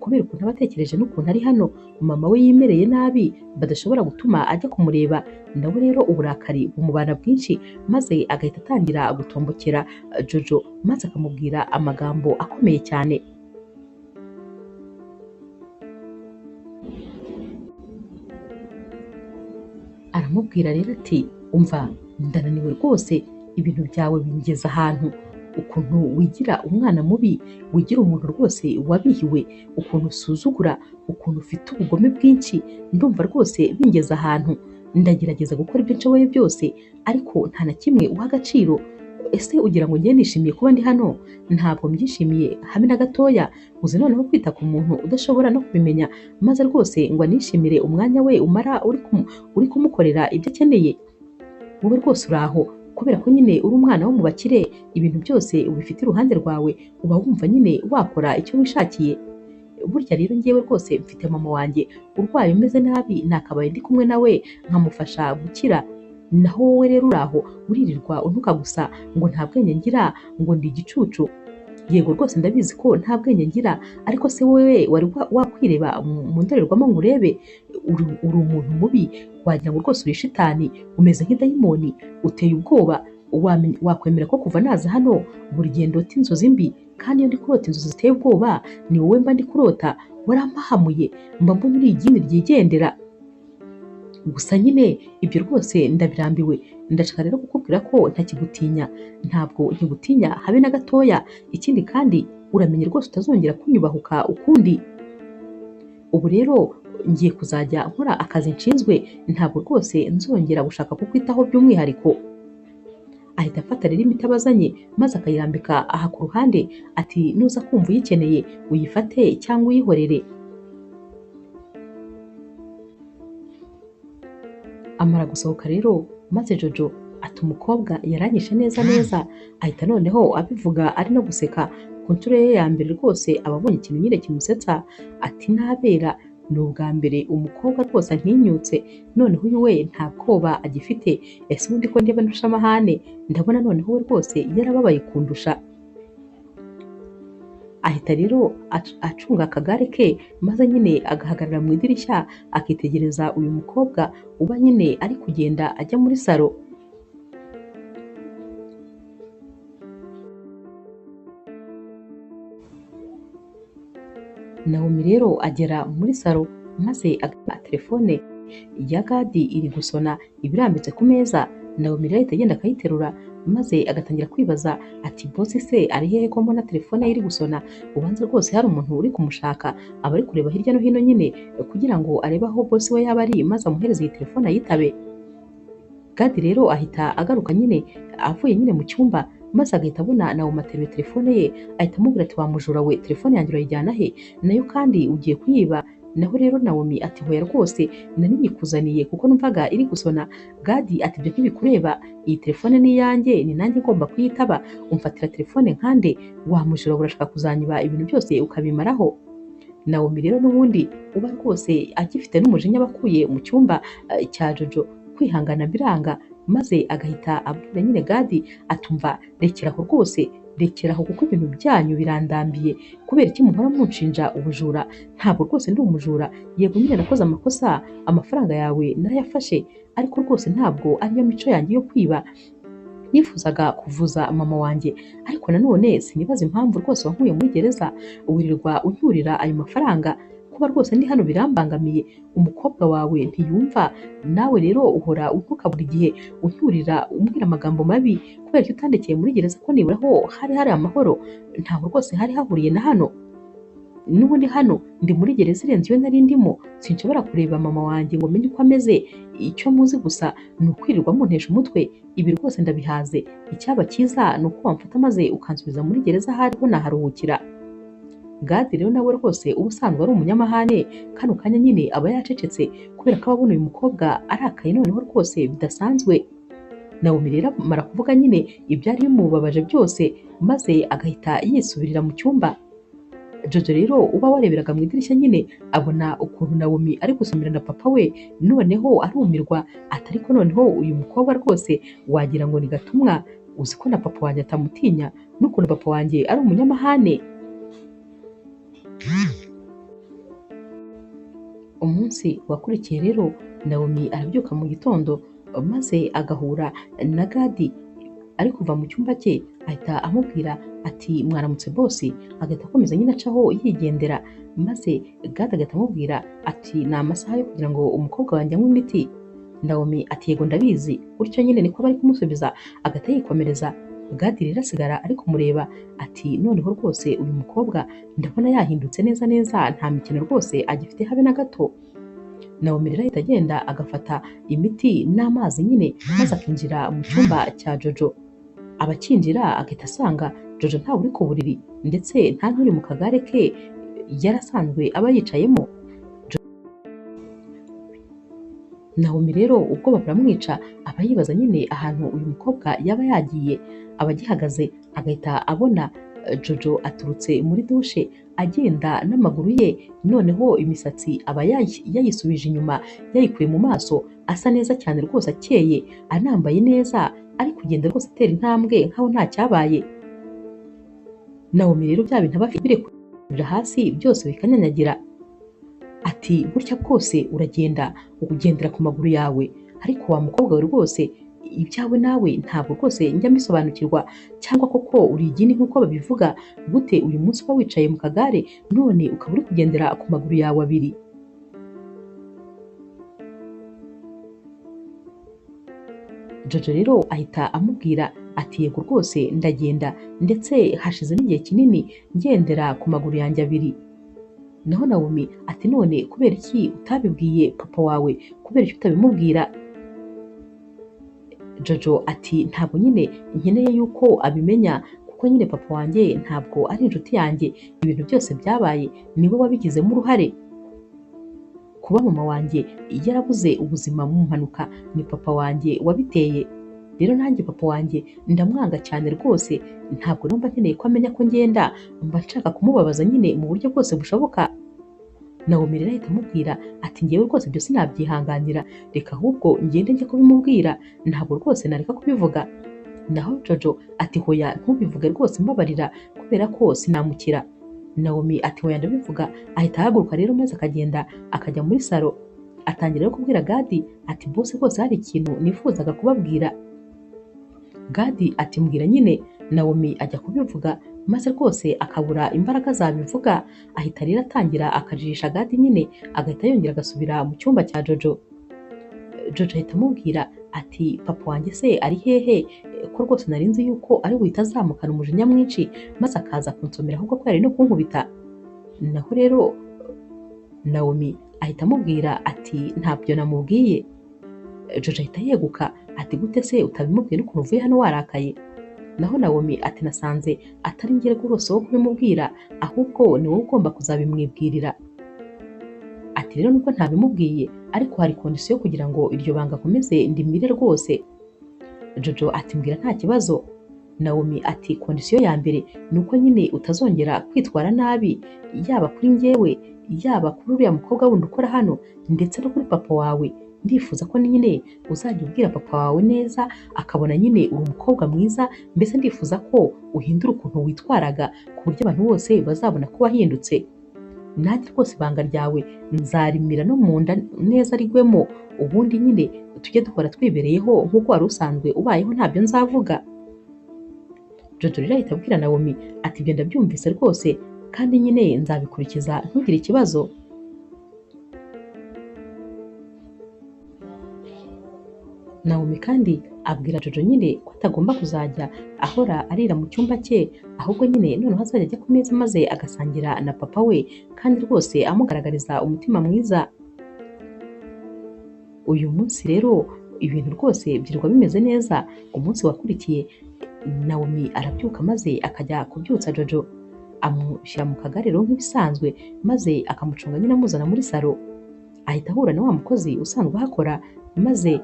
kubera ukuntu aba atekereje n'ukuntu ari hano mama we yimereye nabi badashobora gutuma ajya kumureba. Nawe rero uburakari bumubana bwinshi maze agahita atangira gutombokera Jojo maze akamubwira amagambo akomeye cyane. Aramubwira rero ati umva ndananiwe rwose, ibintu byawe bingeza ahantu, ukuntu wigira umwana mubi, wigira umuntu rwose wabihiwe, ukuntu usuzugura, ukuntu ufite ubugome bwinshi, ndumva rwose bingeza ahantu, ndagerageza gukora ibyo nshoboye byose ariko nta na kimwe uha agaciro. Ese ugira ngo njye nishimiye kuba ndi hano? Ntabwo mbyishimiye habe na gatoya. Uzi noneho kwita ku muntu udashobora no kubimenya maze rwose ngo anishimire umwanya we umara uri kumukorera ibyo akeneye. Wowe rwose uri aho kubera ko nyine uri umwana wo mu bakire, ibintu byose ubifite iruhande rwawe, uba wumva nyine wakora icyo wishakiye. Burya rero njyewe rwose mfite mama wanjye urwaye umeze nabi, nakabaye ndi kumwe nawe nkamufasha gukira. Naho wowe rero uri aho uririrwa untuka gusa ngo nta bwenge ngira, ngo ndi igicucu. Yego rwose ndabizi ko nta bwenge ngira, ariko se wowe wari wakwireba mu ndorerwamo ngo urebe? Uri umuntu mubi, wagira ngo rwose uri shitani, umeze nk'idayimoni, uteye ubwoba, Wakwemera ko kuva naza hano buri gihe ndota inzozi mbi, kandi iyo ndi kurota inzozi ziteye ubwoba ni wowe mba ndi kurota, warampahamuye mba mbona uri igini ryigendera. Gusa nyine ibyo rwose ndabirambiwe, ndashaka rero kukubwira ko ntakigutinya, ntabwo nkigutinya habe na gatoya. Ikindi kandi uramenye rwose utazongera kunyubahuka ukundi. Ubu rero ngiye kuzajya nkora akazi nshinzwe, ntabwo rwose nzongera gushaka kukwitaho by'umwihariko. Ahita afata rero imiti abazanye maze akayirambika aha ku ruhande, ati nuza kumva uyikeneye uyifate cyangwa uyihorere. Amara gusohoka rero maze Jojo ati umukobwa yaranyishe neza neza, ahita noneho abivuga ari no guseka ku nshuro ye ya mbere rwose aba abonye ikintu nyine kimusetsa, ati nabera ni ubwa mbere umukobwa rwose antinyutse, noneho uyu we nta bwoba agifite, ese ubundi ko ndeba ndusha amahane, ndabona noneho we rwose yarababaye kundusha. Ahita rero acunga akagare ke maze nyine agahagarara mu idirishya akitegereza uyu mukobwa uba nyine ari kugenda ajya muri salo. Naomi rero agera muri salo maze telefone ya Gadi iri gusona ibirambitse ku meza. Naomi rero ahita agenda akayiterura maze agatangira kwibaza ati bosi se ari hehe ko mbona telefone ye iri gusona, ubanza rwose hari umuntu uri kumushaka. Aba ari kureba hirya no hino nyine kugira ngo arebe aho bosi we yaba ari maze amuhereze iyi telefone ayitabe. Gadi rero ahita agaruka nyine avuye nyine mu cyumba maze agahita abona Naomi ateruye telefone ye, ahita amubwira ati wa mujura we, telefone yanjye urayijyana he? Nayo kandi ugiye kuyiba? Naho rero Naomi ati hoya rwose nari nyikuzaniye kuko numvaga iri gusona. Gadi ati ibyo ntibikureba, iyi telefone ni iyanjye, ni nanjye ngomba kuyitaba, umfatira telefone nkande, wa mujura urashaka kuzanyiba ibintu byose ukabimaraho. Naomi rero n'ubundi uba rwose agifite n'umujinya abakuye mu cyumba cya Jojo, kwihangana biranga, maze agahita abwira nyine Gadi atumva rekeraho rwose, rekeraho kuko ibintu byanyu birandambiye, kubera iki muhora munshinja ubujura? Ntabwo rwose ndi umujura, yego nyine nakoze amakosa, amafaranga yawe narayafashe, ariko rwose ntabwo ariyo mico yanjye yo kwiba. Nifuzaga kuvuza mama wanjye, ariko nanone sinibaza impamvu rwose wankuye muri gereza, wirirwa unyurira ayo mafaranga. Kuba rwose ndi hano birambangamiye, umukobwa wawe ntiyumva, nawe rero uhora untuka buri gihe, unyurira umbwira amagambo mabi, kubera ko utandekeye muri gereza ko nibura ho hari hari amahoro, ntabwo rwose hari hahuriye na hano. N'ubundi hano ndi muri gereza irenze iyo nari ndimo, sinshobora kureba mama wanjye ngo menye uko ameze, icyo muzi gusa ni ukwirirwa muntesha umutwe, ibi rwose ndabihaze, icyaba cyiza ni uko wamfata maze ukansubiza muri gereza ahariho naharuhukira. Gadi rero nawe rwose uba usanzwe ari umunyamahane, kano kanya nyine aba yacecetse kubera ko ababona uyu mukobwa arakaye noneho rwose bidasanzwe. Naomi rero amara kuvuga nyine ibyari bimubabaje byose maze agahita yisubirira mu cyumba. Jojo rero uba wareberaga mu idirishya nyine abona ukuntu Naomi ari gusomera na papa we, noneho arumirwa ati ariko noneho uyu mukobwa rwose wagira ngo ni gatumwa, uzi ko na papa wanjye atamutinya n'ukuntu papa wanjye ari umunyamahane. Umunsi wakurikiye rero Naomi arabyuka mu gitondo maze agahura na Gadi ari kuva mu cyumba cye, ahita amubwira ati mwaramutse bosi, agahita akomeza nyine acaho yigendera, maze Gadi agahita amubwira ati ni amasaha yo kugira ngo umukobwa wanjye anywe imiti. Naomi ati yego ndabizi, gutyo nyine niko bari kumusubiza, agahita yikomereza. Gadi rero asigara ari kumureba ati noneho rwose uyu mukobwa ndabona yahindutse neza neza, nta mikino rwose agifite habe na gato. Naomi rero ahita agenda agafata imiti n'amazi nyine maze akinjira mu cyumba cya Jojo. Abakinjira agahita asanga Jojo ntawe uri ku buriri ndetse nta n'uri mu kagare ke yarasanzwe aba yicayemo. Naomi rero ubwoba buramwica, aba yibaza nyine ahantu uyu mukobwa yaba yagiye. Aba agihagaze agahita abona Jojo aturutse muri dushe agenda n'amaguru ye, noneho imisatsi aba yayisubije inyuma, yayikuye mu maso, asa neza cyane rwose, akeye, anambaye neza, ari kugenda rwose atera intambwe nkaho nta cyabaye. Naomi rero bya bintu aba afite birekurira hasi byose bikanyanyagira, ati gutya kose uragenda ugendera ku maguru yawe, Ariko wa mukobwa we rwose ibyawe nawe ntabwo rwose njya mbisobanukirwa, cyangwa koko uri igini nk'uko babivuga, gute uyu munsi uba wicaye mu kagare none ukaba uri kugendera ku maguru yawe abiri? Jojo rero ahita amubwira ati yego rwose ndagenda, ndetse hashize n'igihe kinini ngendera ku maguru yanjye abiri. Naho Naomi ati none kubera iki utabibwiye papa wawe, kubera iki utabimubwira? Jojo ati ntabwo nyine nkeneye yuko abimenya, kuko nyine papa wanjye ntabwo ari inshuti yanjye, ibintu byose byabaye niwe wabigizemo uruhare. Kuba mama wanjye yarabuze ubuzima mu mpanuka ni papa wanjye wabiteye, rero nanjye papa wanjye ndamwanga cyane rwose, ntabwo numva nkeneye ko amenya ko ngenda, mba nshaka kumubabaza nyine mu buryo bwose bushoboka. Naomi rero ahita amubwira ati ngewe rwose ibyo sinabyihanganira, reka ahubwo ngende njye kubimubwira, ntabwo rwose nareka kubivuga. Naho Jojo ati hoya ntubivuge rwose mbabarira, kubera ko sinamukira. Naomi ati hoya ndabivuga. Ahita ahaguruka rero maze akagenda akajya muri salo, atangira rero kubwira Gadi ati bose rwose hari ikintu nifuzaga kubabwira. Gadi ati mbwira nyine. Naomi ajya kubivuga maze rwose akabura imbaraga zabivuga, ahita rero atangira akajijisha Gadi nyine, agahita yongera agasubira mu cyumba cya Jojo. Jojo ahita amubwira ati papa wanjye se ari hehe, ko rwose nari nzi yuko ari buhite azamukana umujinya mwinshi maze akaza kunsomera ahubwo ko yari no kunkubita. Naho rero Naomi ahita amubwira ati ntabyo namubwiye. Jojo ahita yeguka ati gute se utabimubwiye n'ukuntu uvuye hano warakaye? Naho Naomi ati nasanze atari njye rwose wo kubimubwira, ahubwo ni wowe ugomba kuzabimwibwirira. Ati rero nubwo ntabimubwiye ariko hari kondisiyo kugira ngo iryo banga akomeze ndimire rwose. Jojo ati mbwira nta kibazo. Naomi ati kondisiyo ya mbere ni uko nyine utazongera kwitwara nabi, yaba kuri njyewe, yaba kuri uriya mukobwa wundi ukora hano, ndetse no kuri papa wawe. Ndifuza ko nyine uzajya ubwira papa wawe neza akabona nyine uri umukobwa mwiza, mbese ndifuza ko uhindura ukuntu witwaraga ku buryo abantu bose bazabona ko wahindutse. Nanjye rwose ibanga ryawe nzarimira no mu nda neza rigwemo, ubundi nyine tujye dukora twibereyeho nk'uko wari usanzwe ubayeho, ntabyo nzavuga. Jojo rero ahita abwira Naomi ati ibyo ndabyumvise rwose kandi nyine nzabikurikiza ntugire ikibazo. Naomi kandi abwira Jojo nyine ko atagomba kuzajya ahora arira mu cyumba cye, ahubwo nyine noneho azajya ajya ku meza maze agasangira na papa we, kandi rwose amugaragariza umutima mwiza. Uyu munsi rero ibintu rwose byirirwa bimeze neza. Umunsi wakurikiye Naomi arabyuka maze akajya kubyutsa Jojo, amushyira mu kagare rero nk'ibisanzwe, maze akamucunga nyine amuzana muri salo. Ahita ahura na wa mukozi usanzwe ahakora, maze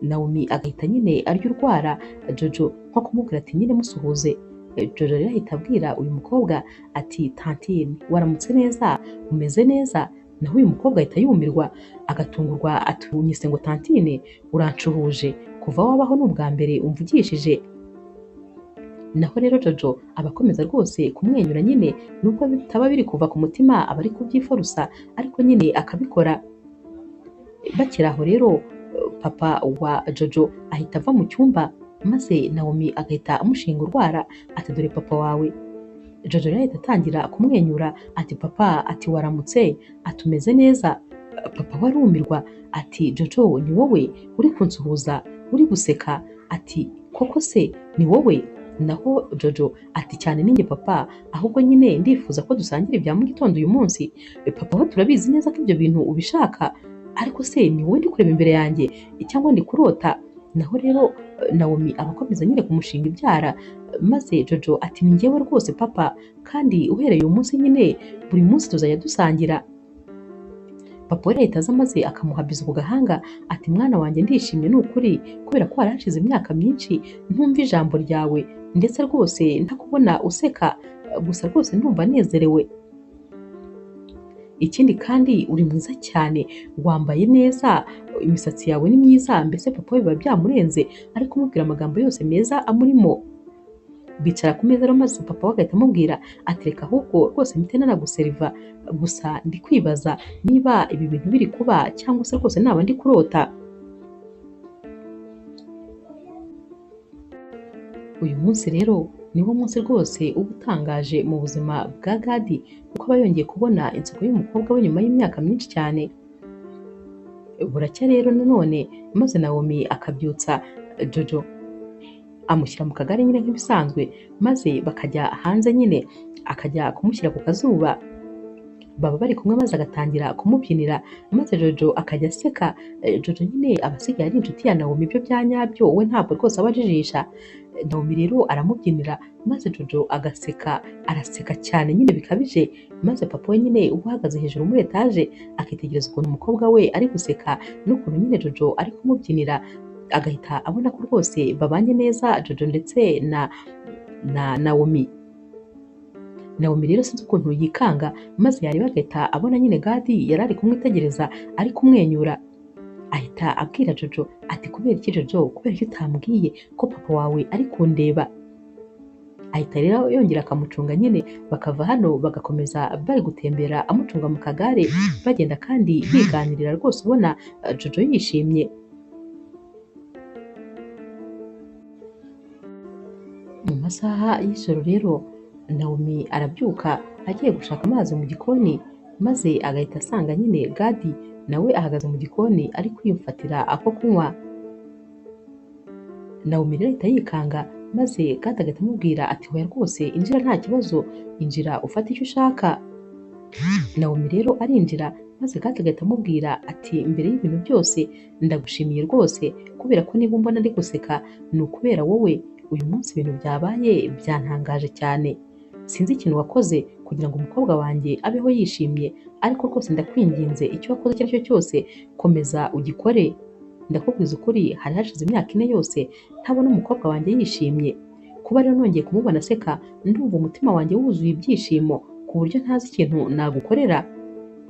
Naomi agahita nyine arya urwara Jojo nko kumubwira ati nyine musuhuze. Jojo rero ahita abwira uyu mukobwa ati tantine waramutse neza, umeze neza? Naho uyu mukobwa ahita yumirwa agatungurwa ati unyise ngo tantine, urancuhuje, kuva wabaho ni ubwa mbere umvugishije. Naho rero Jojo aba akomeza rwose kumwenyura nyine, nubwo bitaba biri kuva ku mutima aba ari kubyiforusa, ariko nyine akabikora. Bakiri aho rero papa wa Jojo ahita ava mu cyumba, maze Naomi agahita amushinga urwara ati dore papa wawe. Jojo rero ahita atangira kumwenyura ati papa, ati waramutse, ati umeze neza? Papa we arumirwa ati Jojo ni wowe uri kunsuhuza uri guseka, ati koko se ni wowe? Naho Jojo ati cyane ninjye papa, ahubwo nyine ndifuza ko dusangira ibya mu gitondo uyu munsi. Papa we turabizi neza ko ibyo bintu ubishaka, ariko se ni wowe ndi kureba imbere yanjye cyangwa ndi kurota? Naho rero Naomi aba akomeza nyine kumushinga ibyara, maze Jojo ati ni njyewe rwose papa, kandi uhereye uyu munsi nyine buri munsi tuzajya dusangira. Papa we ahita aza maze akamuha bizu ku gahanga ati mwana wanjye ndishimye ni ukuri, kubera ko warashize imyaka myinshi ntumva ijambo ryawe, ndetse rwose ntakubona useka, gusa rwose ndumva nezerewe. Ikindi kandi uri mwiza cyane, wambaye neza, imisatsi yawe ni myiza, mbese papa we biba byamurenze ariko kumubwira amagambo yose meza amurimo. Bicara ku meza rero maze papa we agahita amubwira ati reka ahubwo rwose mpite nanaguseriva, gusa ndi kwibaza niba ibi bintu biri kuba cyangwa se rwose naba ndi kurota. Uyu munsi rero niwo munsi rwose uba utangaje mu buzima bwa Gadi, kuko aba yongeye kubona inseko y'umukobwa we nyuma y'imyaka myinshi cyane. Buracya rero nanone maze Naomi akabyutsa Jojo amushyira mu kagare nyine nk'ibisanzwe, maze bakajya hanze nyine akajya kumushyira ku kazuba. Baba bari kumwe maze agatangira kumubyinira, maze Jojo akajya aseka. Jojo nyine aba asigaye ari inshuti ya Naomi ibyo bya nyabyo, we ntabwo rwose aba ajijisha. Naomi rero aramubyinira maze Jojo agaseka, araseka cyane nyine bikabije, maze papa we nyine uba uhagaze hejuru muri etaje akitegereza ukuntu umukobwa we ari guseka n'ukuntu nyine Jojo ari kumubyinira, agahita abona ko rwose babanye neza Jojo ndetse na Naomi. Naomi rero sinzi ukuntu yikanga, maze yareba agahita abona nyine Gadi yari ari kumwitegereza ari kumwenyura. Ahita abwira Jojo ati kubera iki Jojo, kubera iki utambwiye ko papa wawe ari kundeba? Ahita rero yongera akamucunga nyine, bakava hano bagakomeza bari gutembera amucunga mu kagare, bagenda kandi biganirira rwose ubona Jojo yishimye. Mu masaha y'ijoro rero Naomi arabyuka agiye gushaka amazi mu gikoni, maze agahita asanga nyine Gadi nawe ahagaze mu gikoni ari kwifatira ako kunywa. Naomi rero ahita yikanga, maze Gadi agahita amubwira ati hoya rwose injira nta kibazo, injira ufate icyo ushaka. Naomi rero arinjira, maze Gadi agahita amubwira ati mbere y'ibintu byose ndagushimiye rwose, kubera ko niba umbona ndi guseka ni ukubera wowe. Uyu munsi ibintu byabaye byantangaje cyane, sinzi ikintu wakoze kugira ngo umukobwa wanjye abeho yishimye, ariko rwose ndakwinginze icyo wakoze icyo ari cyo cyose komeza ugikore. Ndakubwiza ukuri hari hashize imyaka 4 yose ntabona umukobwa wanjye yishimye. Kuba rero nongeye kumubona aseka ndumva umutima wanjye wuzuye ibyishimo ku buryo ntazi ikintu nagukorera.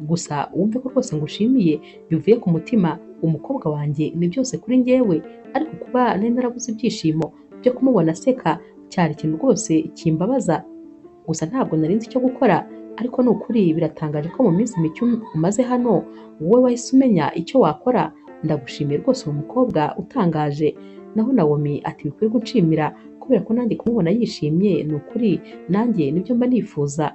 Gusa wumve ko rwose ngushimiye bivuye ku mutima, umukobwa wanjye ni byose kuri njyewe, ariko kuba nari narabuze ibyishimo byo kumubona aseka cyari ikintu rwose kimbabaza. Gusa ntabwo nari nzi icyo gukora, ariko ni ukuri biratangaje ko mu minsi mike umaze hano wowe wahise umenya icyo wakora. Ndagushimiye rwose uwo mukobwa utangaje. Naho Naomi ati bikwiye gushimira kubera ko nanjye kumubona yishimye ni ukuri nanjye nibyo mba nifuza.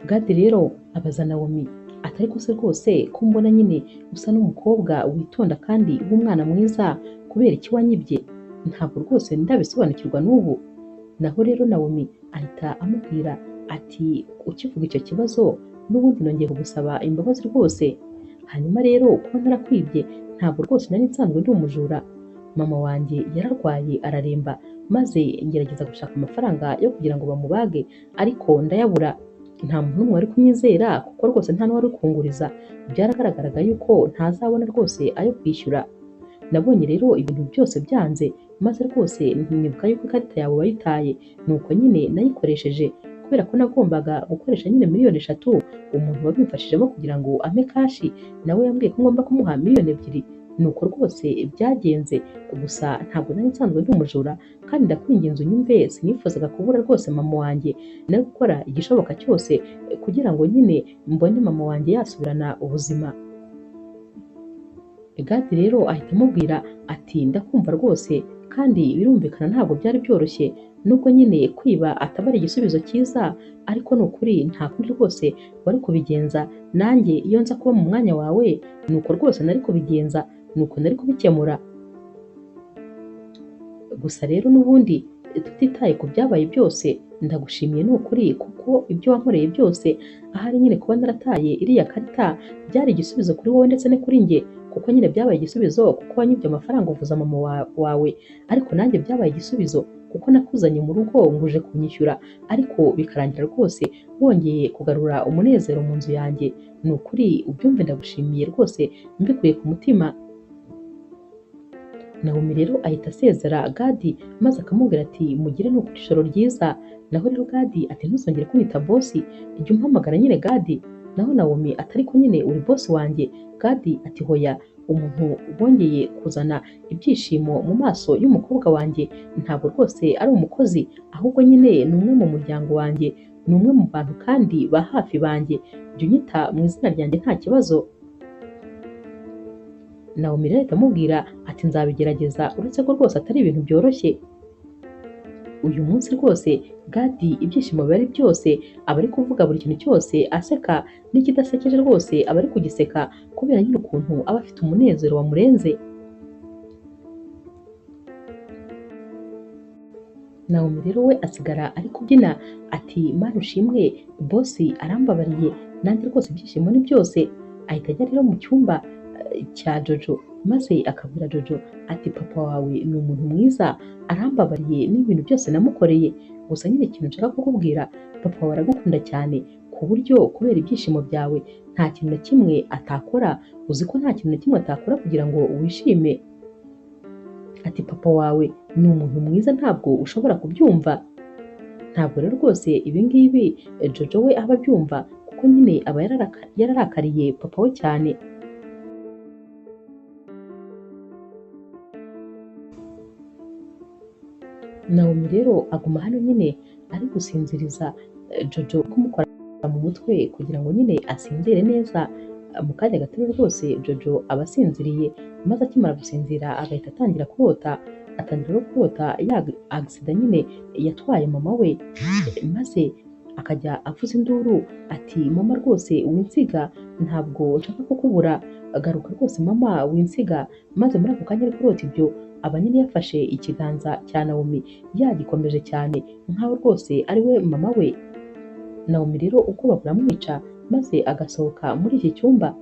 Gadi rero abaza Naomi ati ariko se rwose ko mbona nyine usa n'umukobwa witonda kandi w'umwana mwiza, kubera iki wanyibye? Ntabwo rwose ndabisobanukirwa n'ubu. Naho rero Naomi ahita amubwira ati ukivuga icyo kibazo n'ubundi nongeye kugusaba imbabazi rwose. Hanyuma rero kuba narakwibye ntabwo rwose nari nsanzwe ndi umujura. Mama wanjye yararwaye araremba, maze ngerageza gushaka amafaranga yo kugira ngo bamubage, ariko ndayabura. Nta muntu n'umwe wari kunyizera kuko rwose nta n'uwari kunguriza, byaragaragaraga yuko ntazabona rwose ayo kwishyura. Nabonye rero ibintu byose byanze, maze rwose ntibuka yuko ikarita yawe wayitaye, nuko nyine nayikoresheje kubera ko nagombaga gukoresha nyine 3 miliyoni. Umuntu wabimfashijemo kugira ngo ampe kashi nawe yambwiye ko ngomba kumuha 2 miliyoni, nuko rwose byagenze. Gusa ntabwo nari nsanzwe ndi umujura, kandi ndakwinginze unyumve, sinifuzaga kubura rwose mama wanjye, nari gukora igishoboka cyose kugira ngo nyine mbone mama wanjye yasubirana ubuzima. Gadi rero ahita amubwira ati ndakumva rwose kandi birumvikana ntabwo byari byoroshye, nubwo nyine kwiba ataba ari igisubizo cyiza, ariko ni ukuri nta kundi rwose wari kubigenza, nanjye iyo nza kuba mu mwanya wawe nuko rwose nari kubigenza, nuko nari kubikemura. Gusa rero n'ubundi tutitaye ku byabaye byose ndagushimiye ni ukuri, kuko ibyo wankoreye byose ahari nyine kuba narataye iriya karita byari igisubizo kuri wowe ndetse no kuri njye, kuko nyine byabaye igisubizo kuko wanyibye amafaranga uvuza mama wawe, ariko nanjye byabaye igisubizo kuko nakuzanye mu rugo nguje kunyishyura, ariko bikarangira rwose wongeye kugarura umunezero mu nzu yanjye. Ni ukuri ubyumve ndagushimiye rwose mbikuye ku mutima. Naomi rero ahita asezera Gadi maze akamubwira ati mugire ni ukuri ijoro ryiza. Naho rero Gadi ati ntuzongere kunyita bosi, jya umpamagara nyine Gadi. Naho Naomi ati ariko nyine uri bosi wanjye. Gadi ati hoya, umuntu wongeye kuzana ibyishimo mu maso y'umukobwa wanjye ntabwo rwose ari umukozi, ahubwo nyine ni umwe mu muryango wanjye, ni umwe mu bantu kandi ba hafi banjye, jya unyita mu izina ryanjye nta kibazo. Naomi rero ahita amubwira ati nzabigerageza uretse ko rwose atari ibintu byoroshye. Uyu munsi rwose Gadi ibyishimo biba ari byose, aba ari kuvuga buri kintu cyose aseka, n'ikidasekeje rwose aba ari kugiseka kubera nyine ukuntu aba afite umunezero wamurenze. Naomi rero we asigara ari kubyina ati Mana ushimwe bosi arambabariye nanjye rwose ibyishimo ni byose. Ahita ajya rero mu cyumba cya Jojo maze akabwira Jojo ati papa wawe ni umuntu mwiza, arambabariye n'ibintu byose namukoreye, gusa nyine ikintu nshaka kukubwira, papa wawe aragukunda cyane ku buryo kubera ibyishimo byawe nta kintu na kimwe atakora, uzi ko nta kintu na kimwe atakora kugira ngo wishime. Ati papa wawe ni umuntu mwiza ntabwo ushobora kubyumva. Ntabwo rero rwose ibi ngibi Jojo we aba abyumva kuko nyine aba yararakariye papa we cyane. Naomi rero aguma hano nyine ari gusinziriza Jojo kumukora mu mutwe kugira ngo nyine asinzire neza. Mu kanya gato rwose Jojo aba asinziriye, maze akimara gusinzira agahita atangira kurota, atangira no kurota ya agisida nyine yatwaye mama we, maze akajya avuza induru ati mama rwose winsiga, ntabwo nshaka kukubura, garuka rwose mama winsiga. Maze muri ako kanya ari kurota ibyo aba nyine yafashe ikiganza cya Naomi yagikomeje cyane nkaho rwose ari we mama we. Naomi rero ubwoba buramwica maze agasohoka muri iki cyumba.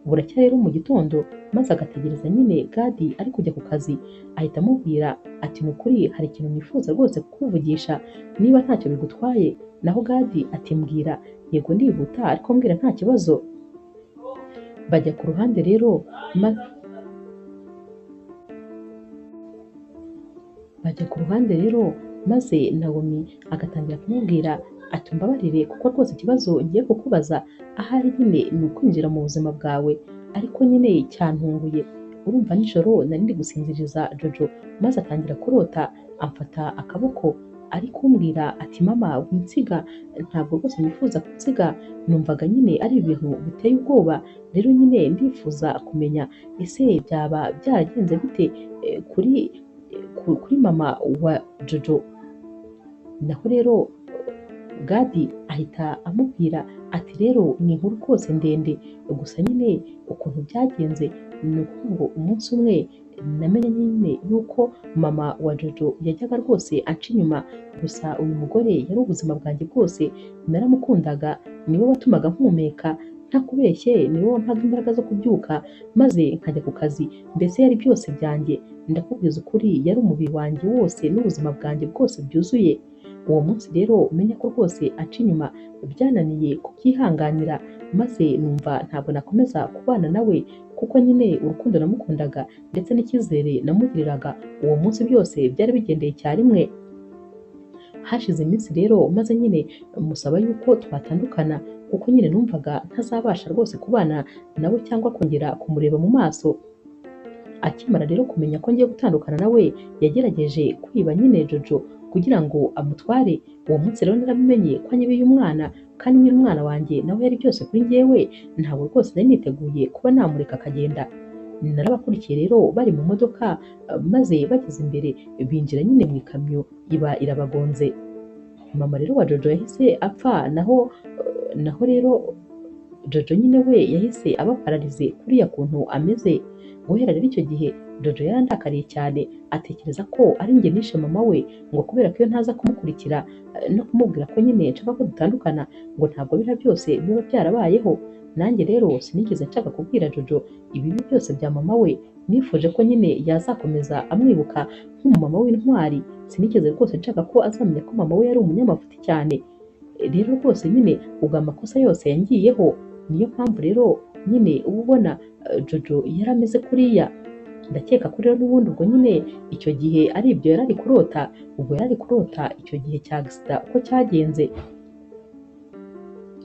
Buracya rero mu gitondo maze agategereza nyine Gadi ari kujya ku kazi, ahita amubwira ati ni ukuri hari ikintu nifuza rwose kukuvugisha niba ntacyo bigutwaye. Naho Gadi ati mbwira, yego ndihuta ariko mbwira nta kibazo. Bajya ku ruhande rero bajya ku ruhande rero maze Naomi agatangira kumubwira ati mbabarire kuko rwose ikibazo ngiye kukubaza ahari nyine ni ukwinjira mu buzima bwawe, ariko nyine cyantunguye. Urumva nijoro nari ndi gusinziriza Jojo maze atangira kurota amfata akaboko ari kumbwira ati mama winsiga, ntabwo rwose nifuza kunsiga, numvaga nyine ari ibintu biteye ubwoba, rero nyine ndifuza kumenya ese byaba byaragenze bite kuri mama wa Jojo. Naho rero Gadi ahita amubwira ati rero ni inkuru rwose ndende, gusa nyine ukuntu byagenze ni ukuvuga ngo umunsi umwe namenye nyine yuko mama wa Jojo yajyaga rwose anca inyuma, gusa uyu mugore yari ubuzima bwanjye bwose, naramukundaga, niwe watumaga mpumeka, ntakubeshye niwe wampaga imbaraga zo kubyuka maze nkajya ku kazi, mbese yari byose byanjye, ndakubwiza ukuri yari umubiri wanjye wose n'ubuzima bwanjye bwose byuzuye. Uwo munsi rero umenya ko rwose anca inyuma byananiye kubyihanganira, maze numva ntabwo nakomeza kubana nawe kuko nyine urukundo namukundaga ndetse n'icyizere namugiriraga uwo munsi byose byari bigendeye icyarimwe. Hashize iminsi rero maze nyine musaba yuko twatandukana kuko nyine numvaga ntazabasha rwose kubana nawe cyangwa kongera kumureba mu maso. Akimara rero kumenya ko ngiye gutandukana nawe yagerageje kwiba nyine Jojo kugira ngo amutware. Uwo munsi rero narabimenye ko anyibiye umwana, kandi nyiri umwana wanjye nawe yari byose kuri njyewe, ntabwo rwose nari niteguye kuba namureka akagenda. Narabakurikiye rero bari mu modoka, maze bageze imbere binjira nyine mu ikamyo iba irabagonze. Mama rero wa Jojo yahise apfa, naho rero Jojo nyine we yahise aba pararize kuriya kuntu ameze. Guhera rero icyo gihe Jojo yarandakariye cyane, atekereza ko ari njye nishe mama we, ngo kubera ko iyo ntaza kumukurikira no kumubwira ko nyine nshaka ko dutandukana ngo ntabwo biriya byose biba byarabayeho. Nanjye rero sinigeze nshaka kubwira Jojo ibibi byose bya mama we, nifuje ko nyine yazakomeza amwibuka nk'umumama w'intwari, sinigeze rwose nshaka ko azamenya ko mama we yari umunyamafuti cyane. Rero rwose nyine ubwo amakosa yose yangiyeho, niyo mpamvu rero nyine uba ubona Jojo yari ameze kuriya. Ndakeka ko rero n'ubundi ubwo nyine icyo gihe ari ibyo yari ari kurota, ubwo yari ari kurota icyo gihe cya agisida uko cyagenze.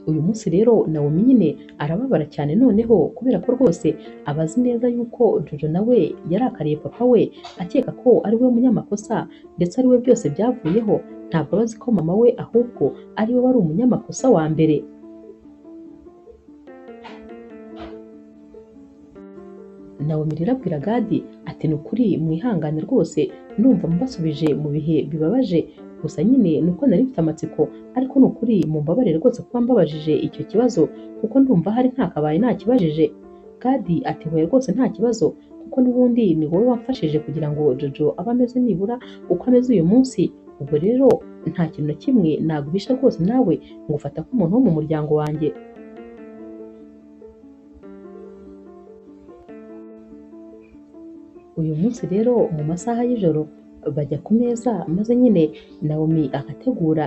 Uyu munsi rero Naomi nyine arababara cyane noneho kubera ko rwose aba azi neza yuko Jojo nawe yarakariye papa we akeka ko ari we munyamakosa ndetse ari we byose byavuyeho, ntabwo aba azi ko mama we ahubwo ari we wari umunyamakosa wa mbere. Nawomi rero abwira Gadi ati ni ukuri mwihangane rwose, ndumva mbasubije mu bihe bibabaje, gusa nyine ni uko nari mfite amatsiko, ariko ni ukuri mumbabarire rwose kuba mbabajije icyo kibazo, kuko ndumva hari ntakabaye nakibajije. Gadi ati hoya rwose nta kibazo, kuko n'ubundi ni wowe wamfashije kugira ngo Jojo abe ameze nibura uko ameze uyu munsi, ubwo rero nta kintu na kimwe naguhisha rwose, nawe ngufata nk'umuntu wo mu muryango wanjye. Uyu munsi rero mu masaha y'ijoro bajya ku meza, maze nyine Nawomi agategura.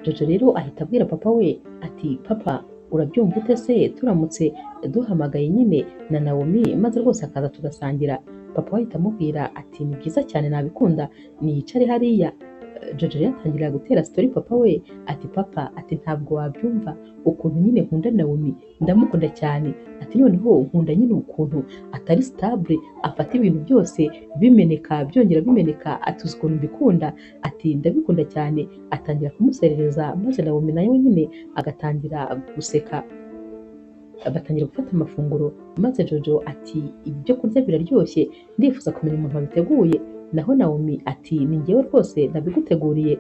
Jojo rero ahita abwira papa we ati papa urabyumva ute se turamutse duhamagaye nyine na Nawomi maze rwose akaza tugasangira. Papa we ahita amubwira ati ni byiza cyane nabikunda, niyicare hariya. Jojo rero atangira gutera sitori papa we ati papa, ati ntabwo wabyumva ukuntu nyine nkunda Nawomi, ndamukunda cyane, ati noneho nkunda nyine ukuntu atari stable, afata ibintu byose bimeneka byongera bimeneka, ati uzi ukuntu mbikunda, ati ndabikunda cyane. Atangira kumuserereza, maze Nawomi nawe nyine agatangira guseka. Batangira gufata amafunguro, maze Jojo ati ibyo kurya biraryoshye, ndifuza kumenya umuntu wabiteguye. Naho Nawomi ati ni njyewe rwose nabiguteguriye.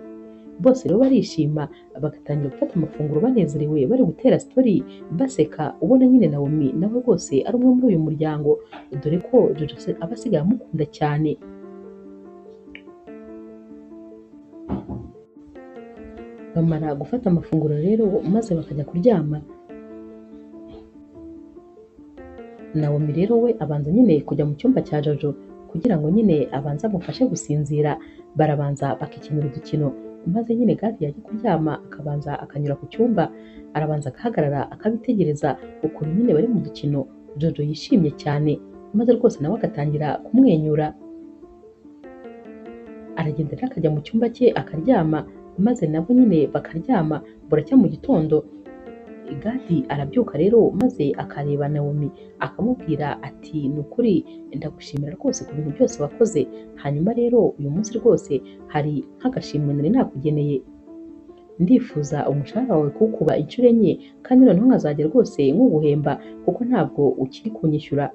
Bose rero barishima, bagatangira gufata amafunguro banezerewe, bari gutera sitori baseka, ubona nyine Nawomi nawe rwose ari umwe muri uyu muryango, dore ko Jojo aba asigaye amukunda cyane. Bamara gufata amafunguro rero maze bakajya kuryama. Nawomi rero we abanza nyine kujya mu cyumba cya Jojo kugira ngo nyine abanze amufashe gusinzira, barabanza bakikinira udukino, maze nyine Gadi yajya kuryama akabanza akanyura ku cyumba, arabanza agahagarara akabitegereza ukuntu nyine bari mu dukino. Jojo yishimye cyane, maze rwose nawe agatangira kumwenyura. Aragenda rero akajya mu cyumba cye akaryama, maze nabo nyine bakaryama. Buracya mu gitondo Gadi arabyuka rero maze akareba Nawomi akamubwira ati ni ukuri ndagushimira rwose ku bintu byose wakoze, hanyuma rero uyu munsi rwose hari nk'agashimwe nari nakugeneye, ndifuza umushahara wawe kuwukuba inshuro enye, kandi noneho nkazajya rwose nkuguhemba kuko ntabwo ukiri kunyishyura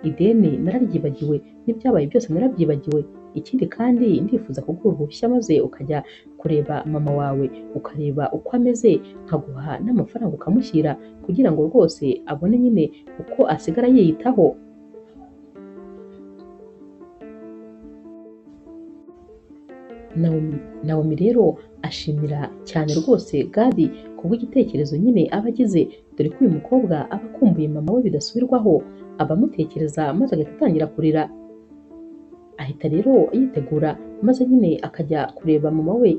ideni, nararyibagiwe n'ibyabaye byose narabyibagiwe. Ikindi kandi ndifuza kuguha uruhushya maze ukajya kureba mama wawe ukareba uko ameze, nkaguha n'amafaranga ukamushyira kugira ngo rwose abone nyine uko asigara yiyitaho. Nawomi rero ashimira cyane rwose Gadi kubw'igitekerezo nyine aba agize, dore ko uyu mukobwa aba akumbuye mama we bidasubirwaho, aba amutekereza maze agahita atangira kurira. Ahita rero yitegura maze nyine akajya kureba mama we.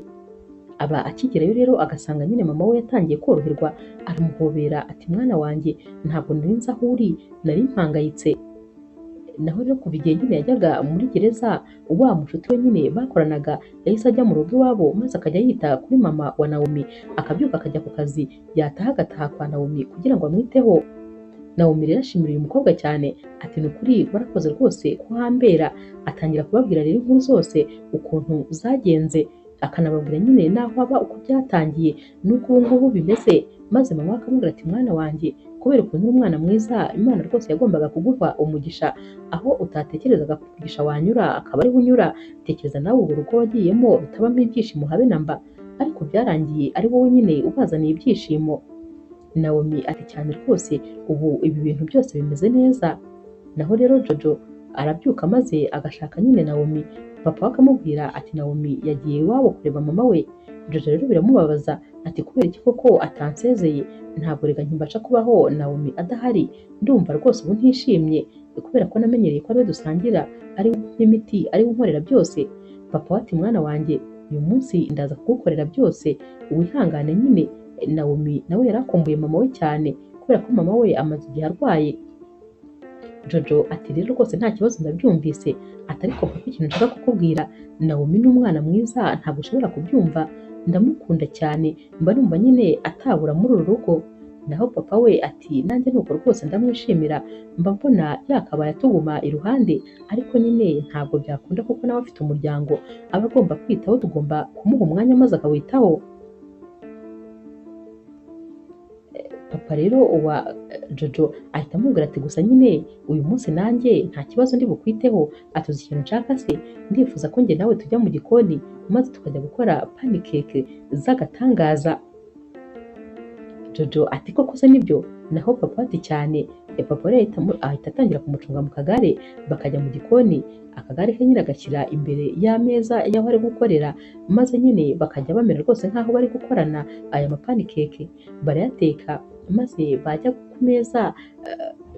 Aba akigerayo rero agasanga nyine mama we yatangiye koroherwa, aramuhobera ati mwana wanjye ntabwo nari nzi aho uri, nari mpangayitse. Naho rero kuva igihe nyine yajyaga muri gereza, wa mushuti we nyine bakoranaga yahise ajya mu rugo iwabo, maze akajya yita kuri mama wa Nawomi, akabyuka akajya ku kazi, yataha agataha kwa Nawomi kugira ngo amwiteho. Nawomi rero ashimira uyu mukobwa cyane ati ni ukuri warakoze rwose kuhambera. Atangira kubabwira rero inkuru zose ukuntu zagenze, akanababwira nyine n'aho aba uko byatangiye n'uko ubu ngubu bimeze, maze mama we akamubwira ati mwana wanjye kubera ukuntu uri umwana mwiza, Imana rwose yagombaga kuguha umugisha aho utatekerezaga ko umugisha wanyura akaba ariho unyura, tekereza nawe ubu rugo wagiyemo rutabamo ibyishimo habe na mba, ariko byarangiye ari wowe nyine ubazaniye ibyishimo. Nawomi ati cyane rwose ubu ibi bintu byose bimeze neza. Naho rero Jojo arabyuka maze agashaka nyine Nawomi, papa we akamubwira ati Nawomi yagiye iwabo kureba mama we. Jojo rero biramubabaza ati kubera iki koko atansezeye, ntabwo reka nkibasha kubaho Nawomi adahari, ndumva rwose ubu ntishimye kubera ko namenyereye ko ariwe dusangira, ari we umpa imiti, ari we unkorera byose. Papa we ati mwana wanjye uyu munsi ndaza kugukorera byose, wihangane nyine. Nawomi nawe yari akumbuye mama we cyane kubera ko mama we amaze igihe arwaye. Jojo ati rero rwose nta kibazo ndabyumvise, ati ariko papa ikintu nshaka kukubwira, Nawomi ni umwana mwiza ntabwo ushobora kubyumva, ndamukunda cyane, mba numva nyine atabura muri uru rugo. Naho papa we ati nanjye nuko rwose ndamwishimira, mba mbona yakabaye atuguma iruhande, ariko nyine ntabwo byakunda kuko nawe afite umuryango aba agomba kwitaho, tugomba kumuha umwanya maze akawitaho. Papa rero wa Jojo ahita amubwira ati gusa nyine uyu munsi nanjye nta kibazo ndi bukwiteho, atuzi ikintu nshaka se, ndifuza ko njye nawe tujya mu gikoni maze tukajya gukora pancake z'agatangaza. Jojo ati koko se nibyo? Naho papa ati cyane. Papa rero ahita atangira kumucunga mu kagare, bakajya mu gikoni, akagare ke nyine agashyira imbere y'ameza y'aho ari gukorera, maze nyine bakajya bamera rwose nk'aho bari gukorana aya mapanikeke, barayateka maze bajya ku meza.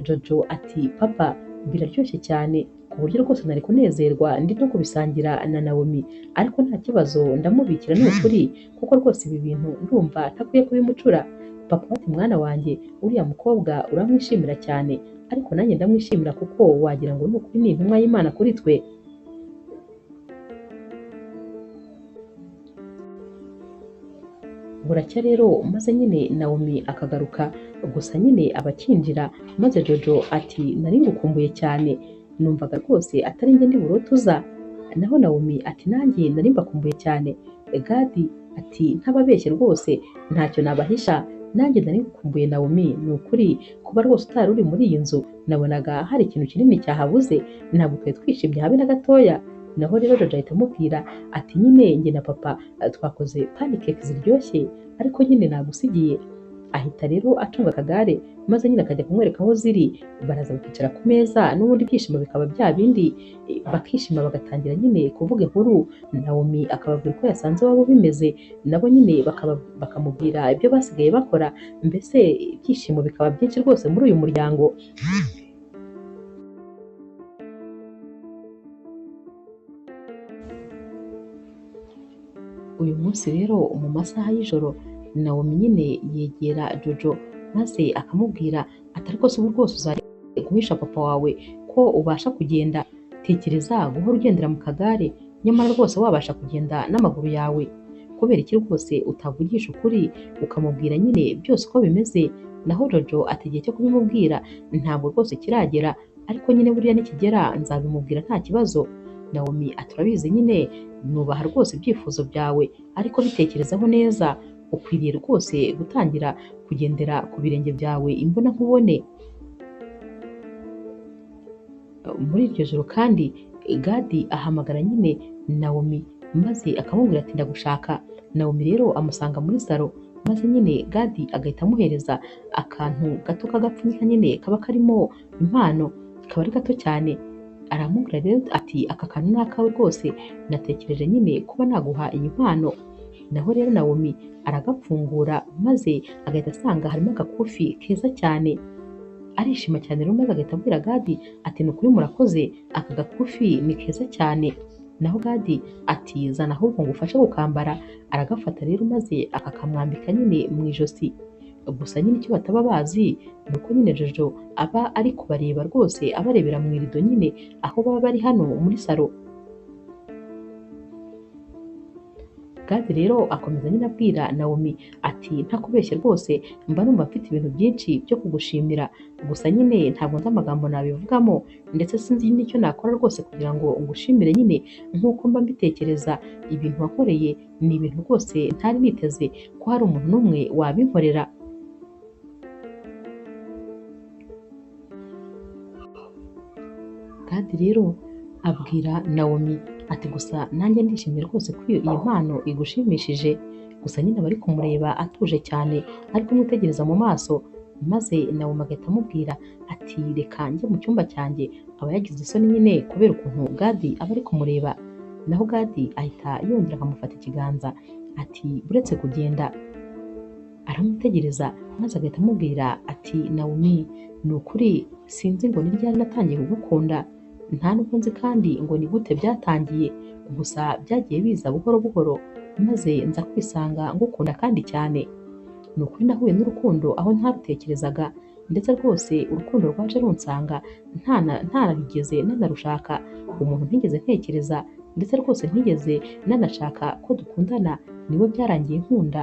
Jojo ati papa biraryoshye cyane ku buryo rwose nari kunezerwa ndi no kubisangira na Naomi, ariko nta kibazo ndamubikira ni ukuri, kuko rwose ibi bintu ndumva ntakwiye kubimucura. Papa ati mwana wanjye uriya mukobwa uramwishimira cyane, ariko nanjye ndamwishimira kuko wagira ngo ni ukuri ni intumwa y'Imana kuri twe. Buracya rero maze nyine Naomi akagaruka, gusa nyine abakinjira, maze Jojo ati nari ngukumbuye cyane, numvaga rwose atari njye ndi burote uza. Naho Naomi ati nanjye nari mbakumbuye cyane. Gadi ati ntababeshye rwose ntacyo nabahisha, nanjye nari ngukumbuye Naomi, ni ukuri kuba rwose utari uri muri iyi nzu nabonaga hari ikintu kinini cyahabuze, ntabwo twari twishimye habe na gatoya. Naho rero Jojo ahita amubwira ati nyine njye na papa twakoze pancake ziryoshye, ariko nyine nagusigiye. Ahita rero acunga akagare maze nyine akajya kumwereka aho ziri, baraza bakicara ku meza n'ubundi ibyishimo bikaba bya bindi, bakishima bagatangira nyine kuvuga inkuru. Naomi akababwira uko yasanze iwabo bimeze, nabo nyine bakamubwira ibyo basigaye bakora, mbese ibyishimo bikaba byinshi rwose muri uyu muryango. Uyu munsi rero mu masaha y'ijoro Naomi nyine yegera Jojo maze akamubwira ati ariko se ubu rwose uzajya guhisha papa wawe ko ubasha kugenda, tekereza guhora ugendera mu kagare nyamara rwose wabasha kugenda n'amaguru yawe, kubera iki rwose utavugisha ukuri ukamubwira nyine byose uko bimeze. Naho Jojo ati igihe cyo kubimubwira ntabwo rwose kiragera, ariko nyine buriya nikigera nzabimubwira nta kibazo. Naomi ati urabizi nyine nubaha rwose ibyifuzo byawe, ariko bitekerezaho neza, ukwiriye rwose gutangira kugendera ku birenge byawe imbonankubone. Muri iryo joro kandi Gadi ahamagara nyine Naomi maze akamubwira ati ndagushaka. Naomi rero amusanga muri salo, maze nyine Gadi agahita amuhereza akantu gato k'agapfunyika nyine kaba karimo impano, kaba ari gato cyane. Aramubwira rero ati aka kantu ni akawe rwose, natekereje nyine kuba naguha iyi mpano. Naho rero Naomi aragapfungura maze agahita asanga harimo agakufi keza cyane, arishima cyane rero maze agahita abwira Gadi ati ni ukuri murakoze, aka gakufi ni keza cyane. Naho Gadi ati zana ahubwo ngufashe gukambara, aragafata rero maze akakamwambika nyine mu ijosi. Gusa nyine icyo bataba bazi ni uko nyine Jojo aba ari kubareba rwose, abarebera mu irido nyine aho baba bari hano muri salo. Gadi rero akomeza nyine abwira Naomi ati ntakubeshye rwose mba numva mfite ibintu byinshi byo kugushimira, gusa nyine ntabwo nzi amagambo nabivugamo, ndetse sinzi n'icyo nakora rwose kugira ngo ngushimire nyine nk'uko mba mbitekereza. Ibintu wankoreye ni ibintu rwose ntari niteze ko hari umuntu n'umwe wabinkorera. Gadi rero abwira Naomi ati gusa nanjye ndishimye rwose ko iyi mpano igushimishije. Gusa nyine bari kumureba atuje cyane ari kumwitegereza mu maso, maze Naomi agahita amubwira ati reka njye mu cyumba cyanjye. Aba yagize isoni nyine kubera ukuntu Gadi aba ari kumureba. Naho Gadi ahita yongera akamufata ikiganza ati uretse kugenda. Aramwitegereza maze agahita amubwira ati Naomi ni ukuri sinzi ngo ni ryari natangiye kugukunda, nta nubwo nzi kandi ngo ni gute byatangiye, gusa byagiye biza buhoro buhoro maze nza kwisanga ngukunda kandi cyane. Ni ukuri nahuye n'urukundo aho ntarutekerezaga, ndetse rwose urukundo rwaje runsanga ntarabigeze nanarushaka, umuntu ntigeze ntekereza, ndetse rwose ntigeze nanashaka ko dukundana, niwe byarangiye nkunda.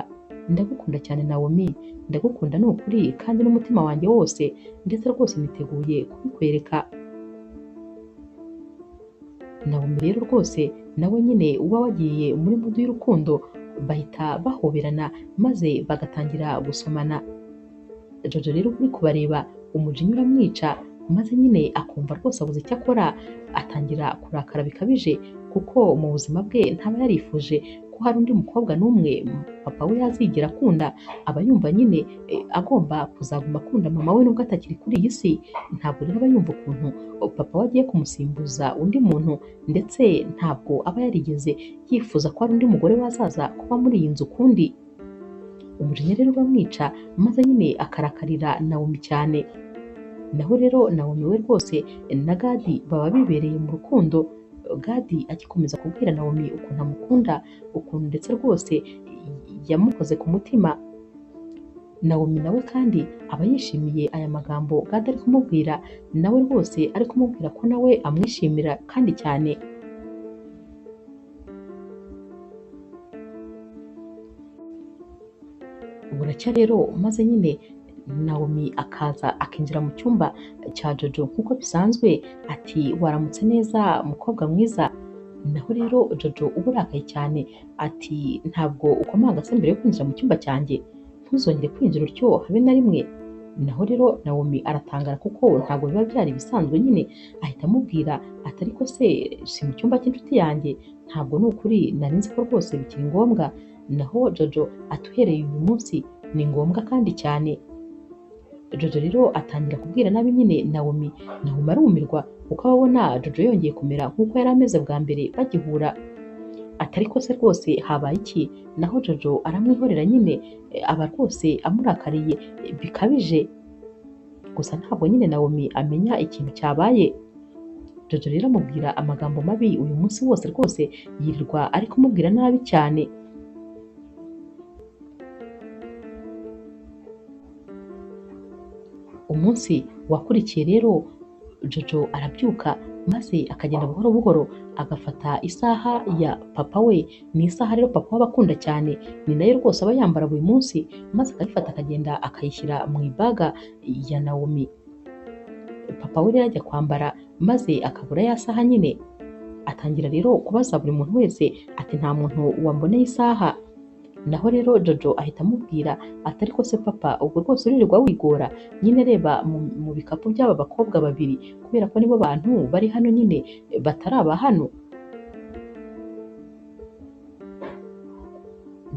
Ndagukunda cyane Naomi, ndagukunda ni ukuri kandi n'umutima wanjye wose, ndetse rwose niteguye kubikwereka. Naomi rero rwose nawe nyine uba wagiye muri mudu y'urukundo, bahita bahoberana maze bagatangira gusomana. Jojo rero uri kubareba umujinya uramwica, maze nyine akumva rwose abuze icyo akora, atangira kurakara bikabije kuko mu buzima bwe ntaba yarifuje ko hari undi mukobwa n'umwe papa we yazigera akunda, aba yumva nyine agomba kuzaguma akunda mama we nubwo atakiri kuri iyi si. Ntabwo rero aba yumva ukuntu papa we agiye kumusimbuza undi muntu, ndetse ntabwo aba yarigeze yifuza ko hari undi mugore wazaza kuba muri iyi nzu ukundi. Umujinya rero uramwica, maze nyine akarakarira Nawomi cyane. Naho rero Nawomi we rwose na Gadi baba bibereye mu rukundo. Gadi agikomeza kubwira Nawomi ukuntu amukunda, ukuntu ndetse rwose yamukoze ku mutima. Nawomi nawe kandi aba yishimiye aya magambo Gadi ari kumubwira, nawe rwose ari kumubwira ko nawe amwishimira kandi cyane. Buracya rero maze nyine Nawomi akaza akinjira mu cyumba cya Jojo nk'uko bisanzwe, ati waramutse neza mukobwa mwiza. Naho rero Jojo uba urakaye cyane ati ntabwo ukomanga se mbere yo kwinjira mu cyumba cyanjye, ntuzongere kwinjira utyo habe na rimwe. Naho rero Nawomi aratangara kuko ntabwo biba byari bisanzwe nyine, ahita amubwira ati ariko se si mu cyumba cy'inshuti yanjye, ntabwo ni ukuri nari nzi ko rwose bikiri ngombwa. Naho Jojo ati uhereye uyu munsi ni ngombwa kandi cyane. Jojo rero atangira kubwira nabi nyine Nawomi, Nawomi arumirwa kuko ababona Jojo yongeye kumera nk'uko yari ameze bwa mbere bagihura. Ati ariko se rwose habaye iki? Naho Jojo aramwihorera nyine, aba rwose amurakariye bikabije. Gusa ntabwo nyine Nawomi amenya ikintu cyabaye. Jojo rero amubwira amagambo mabi uyu munsi wose rwose yirirwa ari kumubwira nabi cyane. Umunsi wakurikiye rero Jojo arabyuka maze akagenda buhoro buhoro agafata isaha ya papa we. Ni isaha rero papa we aba akunda cyane, ni nayo rwose aba yambara buri munsi, maze akayifata akagenda akayishyira mu ibaga ya Nawomi. Papa we rero ajya kwambara maze akabura ya saha nyine. Atangira rero kubaza buri muntu wese ati nta muntu wamboneye isaha. Naho rero Jojo ahita amubwira ati ariko se papa ubwo rwose uririrwa wigora nyine, reba mu bikapu by'aba bakobwa babiri kubera ko nibo bantu bari hano nyine batari aba hano.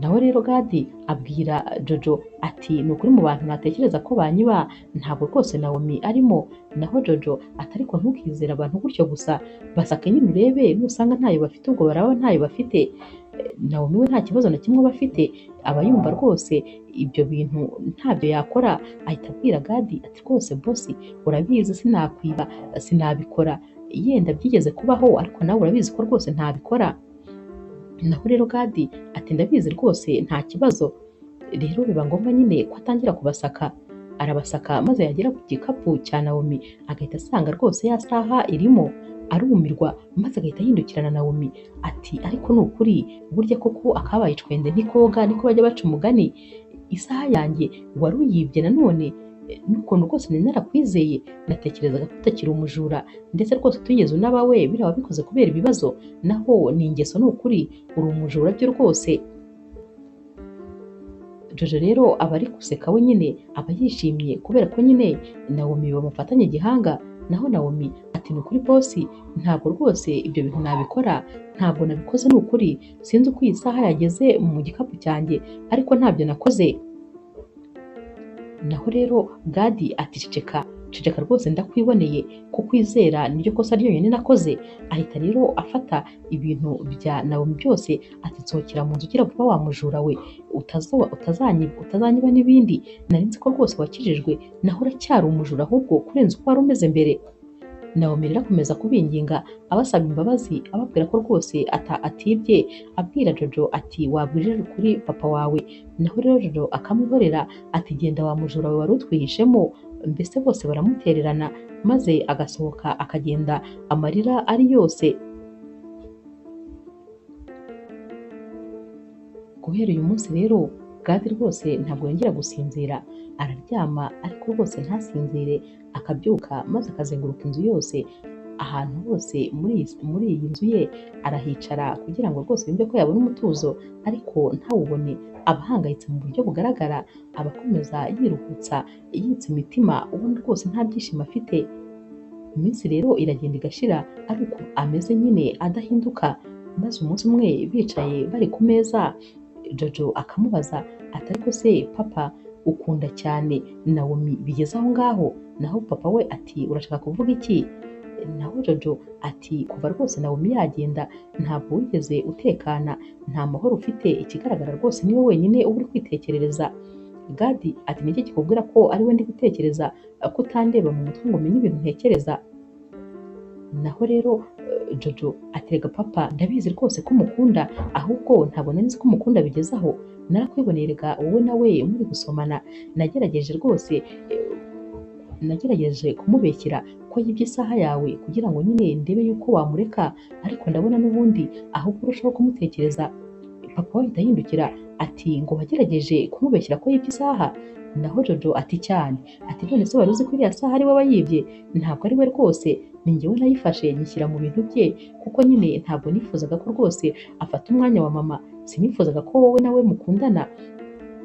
Naho rero Gadi abwira Jojo ati ni ukuri mu bantu natekereza ko banyiba ntabwo rwose Nawomi arimo. Naho Jojo ati ariko ntukizere abantu gutyo gusa, basake nyine urebe nusanga ntayo bafite ubwo baraba ntayo bafite. Nawomi we nta kibazo na kimwe aba afite, aba yumva rwose ibyo bintu ntabyo yakora. Ahita abwira Gadi ati rwose bosi urabizi sinakwiba sinabikora, yenda byigeze kubaho ariko nawe urabizi ko rwose ntabikora. Naho rero Gadi ati ndabizi rwose nta kibazo. Rero biba ngombwa nyine ko atangira kubasaka. Arabasaka maze yagera ku gikapu cya Nawomi agahita asanga rwose ya saha irimo, arumirwa maze agahita yindukirana Nawomi ati ariko ni ukuri burya koko akabaye icwende ntikoga niko bajya baca umugani, isaha yanjye wari uyibye nanone, n'ukuntu rwose nari narakwizeye natekerezaga ko utakiri umujura, ndetse rwose utigeze unaba we biriya wabikoze kubera ibibazo, naho ni ingeso ni ukuri uri umujura byo rwose. Jojo rero aba ari guseka we nyine, aba yishimye kubera ko nyine Nawomi bamufatanye igihanga. Naho Nawomi ati ni ukuri bosi ntabwo rwose ibyo bintu nabikora, ntabwo nabikoze ni ukuri, sinzi uko iyi saha yageze mu gikapu cyanjye ariko ntabyo nakoze. Naho rero Gadi ati ceceka ceceka rwose ndakwiboneye kukwizera niryo kosa ryonyine nakoze. Ahita rero afata ibintu bya Nawomi byose ati nsohokera mu nzu ugira vuba wa mujura we, utazanyiba n'ibindi, nari nzi ko rwose wakijijwe naho uracyari umujura ahubwo kurenza uko wari umeze mbere. Nawomi rero akomeza kubinginga abasaba imbabazi, ababwira ko rwose atibye, abwira Jojo ati wabwirije ukuri papa wawe. Naho rero Jojo akamwihorera ati genda wa mujura we wari utwihishemo. Mbese bose baramutererana maze agasohoka akagenda amarira ari yose. Guhera uyu munsi rero Gadi rwose ntabwo yongera gusinzira, araryama ariko rwose ntasinzire, akabyuka maze akazenguruka inzu yose Ahantu hose muri iyi nzu ye arahicara kugira ngo rwose yumve ko yabona umutuzo, ariko ntawubone. Aba ahangayitse mu buryo bugaragara, aba akomeza yiruhutsa, yitsa imitima, ubona rwose nta byishimo afite. Iminsi rero iragenda igashira ariko ameze nyine adahinduka. Maze umunsi umwe bicaye bari ku meza, Jojo akamubaza ati ariko se papa ukunda cyane Naomi bigeze aho ngaho? Naho papa we ati urashaka kuvuga iki? Naho Jojo ati kuva rwose Naomi yagenda ntabwo wigeze utekana, nta mahoro ufite, ikigaragara rwose niwe wenyine uba uri kwitekerereza. Gadi ati niki kikubwira ko ari we ndi gutekereza, ko utandeba mu mutwe ngo umenye ibintu ntekereza? Naho rero Jojo aterega papa ndabizi rwose ko umukunda, ahubwo ntabwo nari nzi ko umukunda bigeze aho, narakwiboneye rega wowe nawe muri gusomana, nagerageje rwose nagerageje kumubeshyera ko yibye isaha yawe kugira ngo nyine ndebe yuko wamureka, ariko ndabona n'ubundi ahubwo urushaho kumutekereza. Papa we ahita ahindukira ati ngo wagerageje kumubeshyera ko yibye isaha? Naho Jojo ati cyane, ati none se wari uzi ko iriya saha ari we wayibye? Ntabwo ari we rwose, ni njyewe nayifashe nyishyira mu bintu bye, kuko nyine ntabwo nifuzaga ko rwose afata umwanya wa mama, sinifuzaga ko wowe nawe mukundana,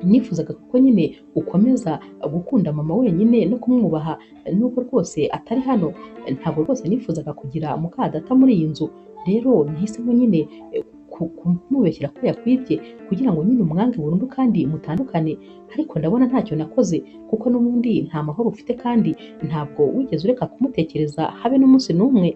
nifuzaga ko nyine ukomeza gukunda mama wenyine no kumwubaha nubwo rwose atari hano, ntabwo rwose nifuzaga kugira mukadata muri iyi nzu, rero nahisemo nyine kumubeshyera ko yakwibye kugira ngo nyine umwange burundu kandi mutandukane, ariko ndabona ntacyo nakoze kuko n'ubundi nta mahoro ufite kandi ntabwo wigeze ureka kumutekereza habe n'umunsi n'umwe.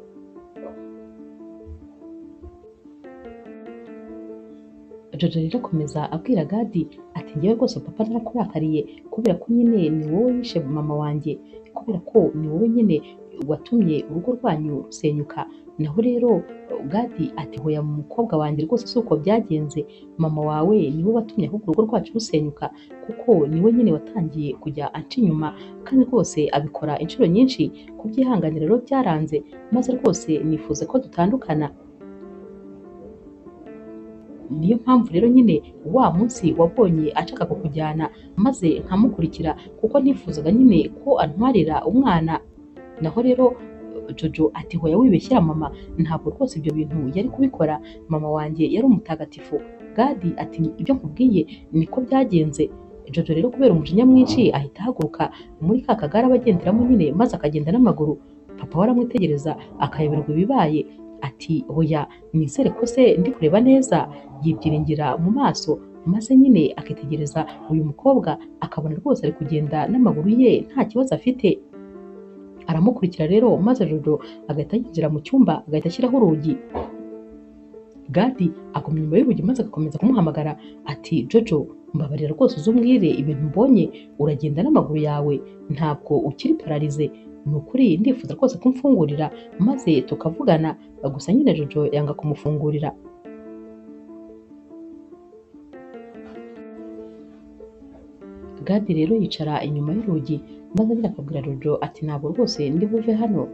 Jojo rero akomeza abwira Gadi ati njyewe rwose papa narakurakariye kubera ko nyine ni wowe wishe mama wanjye, kubera ko ni wowe nyine watumye urugo rwanyu rusenyuka. Naho rero Gadi ati hoya mukobwa wanjye rwose si uko byagenze, mama wawe niwe watumye ahubwo urugo rwacu rusenyuka, kuko niwe nyine watangiye kujya anca inyuma kandi rwose abikora inshuro nyinshi, kubyihanganira rero byaranze, maze rwose nifuza ko dutandukana. Niyo mpamvu rero nyine wa munsi wabonye ashaka kukujyana maze nkamukurikira kuko nifuzaga nyine ko antwarira umwana. Naho rero Jojo ati hoya wibeshyera mama, ntabwo rwose ibyo bintu yari kubikora, mama wanjye yari umutagatifu. Gadi ati ibyo nkubwiye niko byagenze. Jojo rero kubera umujinya mwinshi ahita ahaguruka muri ka kagare aba agenderamo nyine maze akagenda n'amaguru. Papa we aramwitegereza akayoberwa ibibaye, ati hoya nizere ko se ndi kureba neza, yibyiringira mu maso maze nyine akitegereza uyu mukobwa akabona rwose ari kugenda n'amaguru ye nta kibazo afite. Aramukurikira rero maze Jojo agahita yinjira mu cyumba agahita ashyiraho urugi. Gadi aguma inyuma y'urugi maze agakomeza kumuhamagara ati Jojo mbabarira rwose uzumbwire ibintu mbonye, uragenda n'amaguru yawe ntabwo ukiri pararize, ni ukuri ndifuza rwose kumfungurira maze tukavugana. Gusa nyine Jojo yanga kumufungurira. Gadi rero yicara inyuma y'urugi maze nyine akabwira Jojo ati ntabwo rwose ndi buve hano,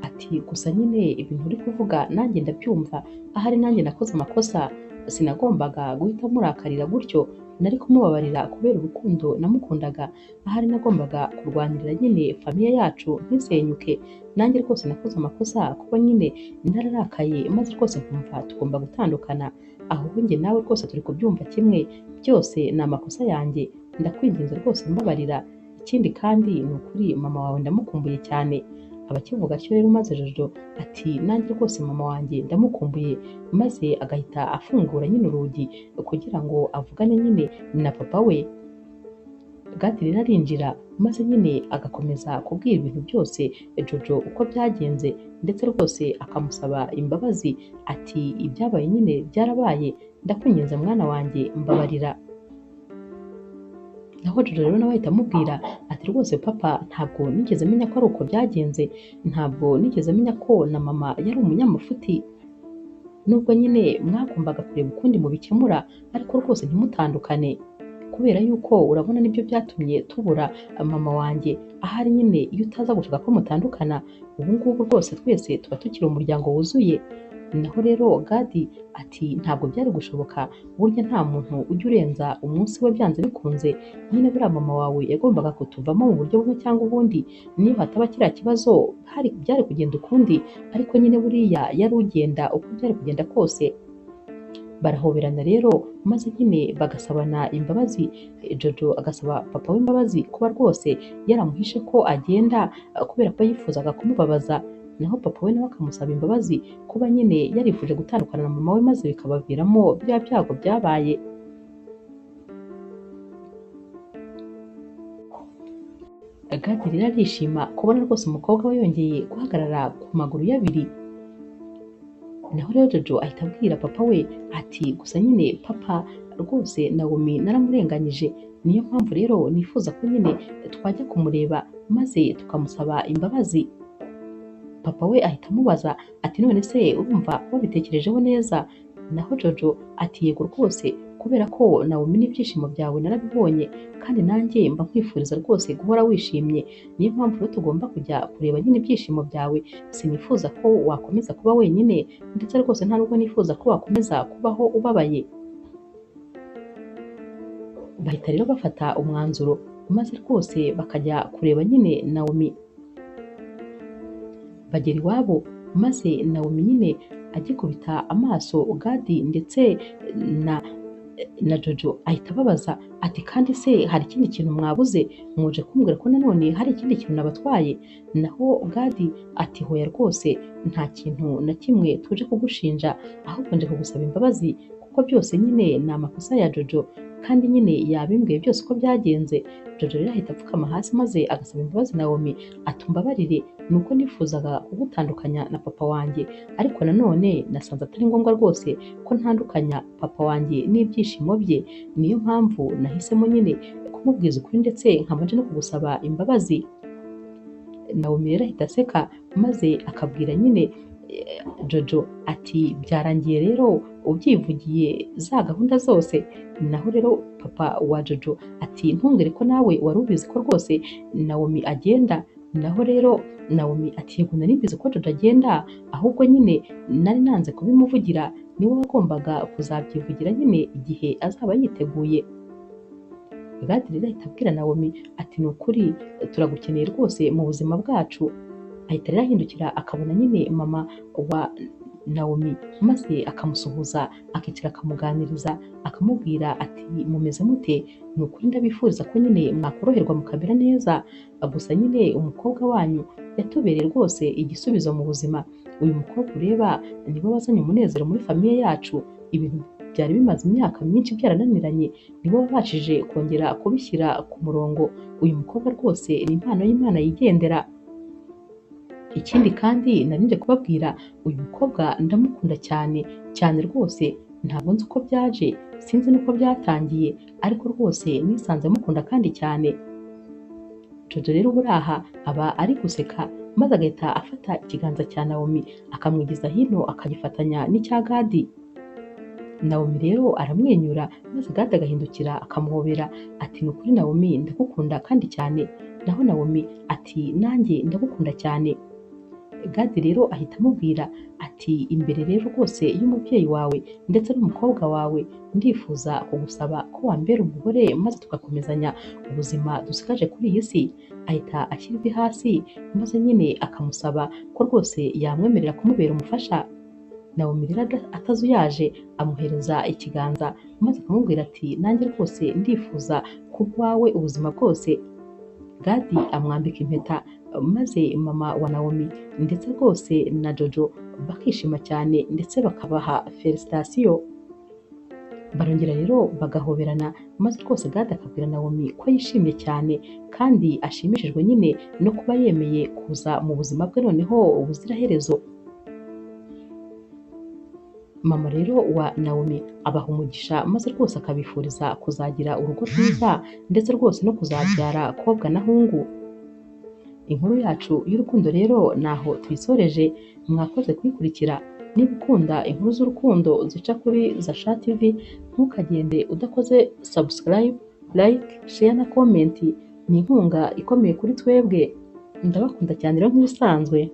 ati gusa nyine ibintu uri kuvuga nanjye ndabyumva, ahari nanjye nakoze amakosa, sinagombaga guhita murakarira gutyo, nari kumubabarira kubera urukundo namukundaga, ahari nagombaga kurwanirira nyine famiye yacu ntisenyuke, nanjye rwose nakoze amakosa kuko nyine nararakaye maze rwose nkumva tugomba gutandukana, ahubwo njye nawe rwose turi kubyumva kimwe, byose ni amakosa yanjye, ndakwinginze rwose mbabarira, ikindi kandi ni ukuri mama wawe ndamukumbuye cyane. Abakivuga atyo rero maze Jojo ati nanjye rwose mama wanjye ndamukumbuye, maze agahita afungura nyine urugi kugira ngo avugane nyine na papa we. Gadi rero arinjira maze nyine agakomeza kubwira ibintu byose Jojo uko byagenze, ndetse rwose akamusaba imbabazi ati ibyabaye nyine byarabaye, ndakwinginze mwana wanjye mbabarira. Naho Jojo rero nawe ahita amubwira ati rwose papa ntabwo nigeze menya ko ari uko byagenze, ntabwo nigeze menya ko na mama yari umunyamafuti, nubwo nyine mwagombaga kureba ukundi mubikemura ariko rwose ntimutandukane, kubera yuko urabona nibyo byatumye tubura mama wanjye, ahari nyine iyo utaza gushaka ko mutandukana ubu ngubu rwose twese tuba tukiri umuryango wuzuye. Naho rero Gadi ati ntabwo byari gushoboka, burya nta muntu ujya urenza umunsi we byanze bikunze, nyine buriya mama wawe yagombaga kutuvamo mu buryo bumwe cyangwa ubundi, niyo hataba kiriya kibazo byari kugenda ukundi, ariko nyine buriya yari ugenda uko byari kugenda kose. Barahoberana rero maze nyine bagasabana imbabazi, Jojo agasaba papa w'imbabazi kuba rwose yaramuhishe ko agenda kubera ko yifuzaga kumubabaza, naho papa we nawe akamusaba imbabazi kuba nyine yarifuje gutandukana na mama we maze bikabaviramo bya byago byabaye. Gadi rero arishima kubona rwose umukobwa we yongeye guhagarara ku maguru ye abiri. Naho rero Jojo ahita abwira papa we ati gusa nyine papa rwose Naomi naramurenganyije, niyo mpamvu rero nifuza ko nyine twajya kumureba maze tukamusaba imbabazi. Papa we ahita amubaza ati none se urumva wabitekerejeho neza? Naho Jojo ati yego rwose, kubera ko Naomi n'ibyishimo byawe narabibonye kandi nanjye mba nkwifuriza rwose guhora wishimye, niyo mpamvu rero tugomba kujya kureba nyine ibyishimo byawe, sinifuza ko wakomeza kuba wenyine ndetse rwose nta nubwo nifuza ko wakomeza kubaho ubabaye. Bahita rero bafata umwanzuro maze rwose bakajya kureba nyine Naomi. Bagera iwabo maze Naomi nyine agikubita amaso Gadi ndetse na Jojo ahita ababaza ati kandi se hari ikindi kintu mwabuze, muje kumbwira ko nanone hari ikindi kintu nabatwaye? Naho Gadi ati hoya rwose nta kintu na kimwe tuje kugushinja, ahubwo nje kugusaba imbabazi kuko byose nyine ni amakosa ya Jojo kandi nyine yabimbwiye byose uko byagenze. Jojo rero ahita apfukama hasi maze agasaba imbabazi Naomi ati umbabarire nuko nifuzaga kugutandukanya na papa wanjye, ariko nanone nasanze atari ngombwa rwose ko ntandukanya papa wanjye n'ibyishimo bye, niyo mpamvu nahisemo nyine kumubwiza ukuri ndetse nkaba nje no kugusaba imbabazi. Naomi rero ahita aseka maze akabwira nyine Jojo ati byarangiye rero ubyivugiye za gahunda zose. Naho rero papa wa Jojo ati ntumbwire ko nawe wari ubizi ko rwose Naomi agenda. Naho rero Naomi ati yego nari mbizi ko Jojo agenda, ahubwo nyine nari nanze kubimuvugira, niwe wagombaga kuzabyivugira nyine igihe azaba yiteguye. Gadi rero ahita abwira Naomi ati ni ukuri turagukeneye rwose mu buzima bwacu. Ahita rero ahindukira akabona nyine mama wa Naomi maze akamusuhuza, akicara akamuganiriza, akamubwira ati mumeze mute? Ni ukuri ndabifuriza ko nyine mwakoroherwa mukamera neza, gusa nyine umukobwa wanyu yatubereye rwose igisubizo mu buzima. Uyu mukobwa ureba niwe wazanye umunezero muri famiye yacu, ibintu byari bimaze imyaka myinshi byarananiranye, niwe wabashije kongera kubishyira ku murongo. Uyu mukobwa rwose ni impano y'Imana yigendera. Ikindi kandi nari nje kubabwira, uyu mukobwa ndamukunda cyane cyane rwose, ntabwo nzi uko byaje, sinzi n'uko byatangiye, ariko rwose nisanze mukunda kandi cyane. Jojo rero uburaha aba ari guseka maze agahita afata ikiganza cya Naomi akamwigiza hino akagifatanya n'icya Gadi. Naomi rero aramwenyura maze Gadi agahindukira akamuhobera ati ni ukuri Naomi ndagukunda kandi cyane. Naho Naomi ati nanjye ndagukunda cyane. Gadi rero ahita amubwira ati imbere rero rwose y'umubyeyi wawe ndetse n'umukobwa wawe ndifuza kugusaba ko wambera umugore maze tugakomezanya ubuzima dusigaje kuri iyi si. Ahita ashyira ivi hasi maze nyine akamusaba ko rwose yamwemerera kumubera umufasha. Naomi rero atazuyaje amuhereza ikiganza maze akamubwira ati nanjye rwose ndifuza kuba uwawe ubuzima bwose. Gadi amwambika impeta maze mama wa Naomi ndetse rwose na Jojo bakishima cyane ndetse bakabaha felicitasiyo. Barongera rero bagahoberana maze rwose Gadi akabwira Naomi ko yishimye cyane kandi ashimishijwe nyine no kuba yemeye kuza mu buzima bwe noneho ubuziraherezo. Mama rero wa Naomi abaha umugisha maze rwose akabifuriza kuzagira urugo rwiza ndetse rwose no kuzabyara kobwa na hungu. Inkuru yacu y'urukundo rero naho tuyisoreje, mwakoze kuyikurikira. Niba ukunda inkuru z'urukundo zica kuri Zasha TV, ntukagende udakoze subscribe, like, share na comment. Ni inkunga ikomeye kuri twebwe. Ndabakunda cyane rero nk'ibisanzwe.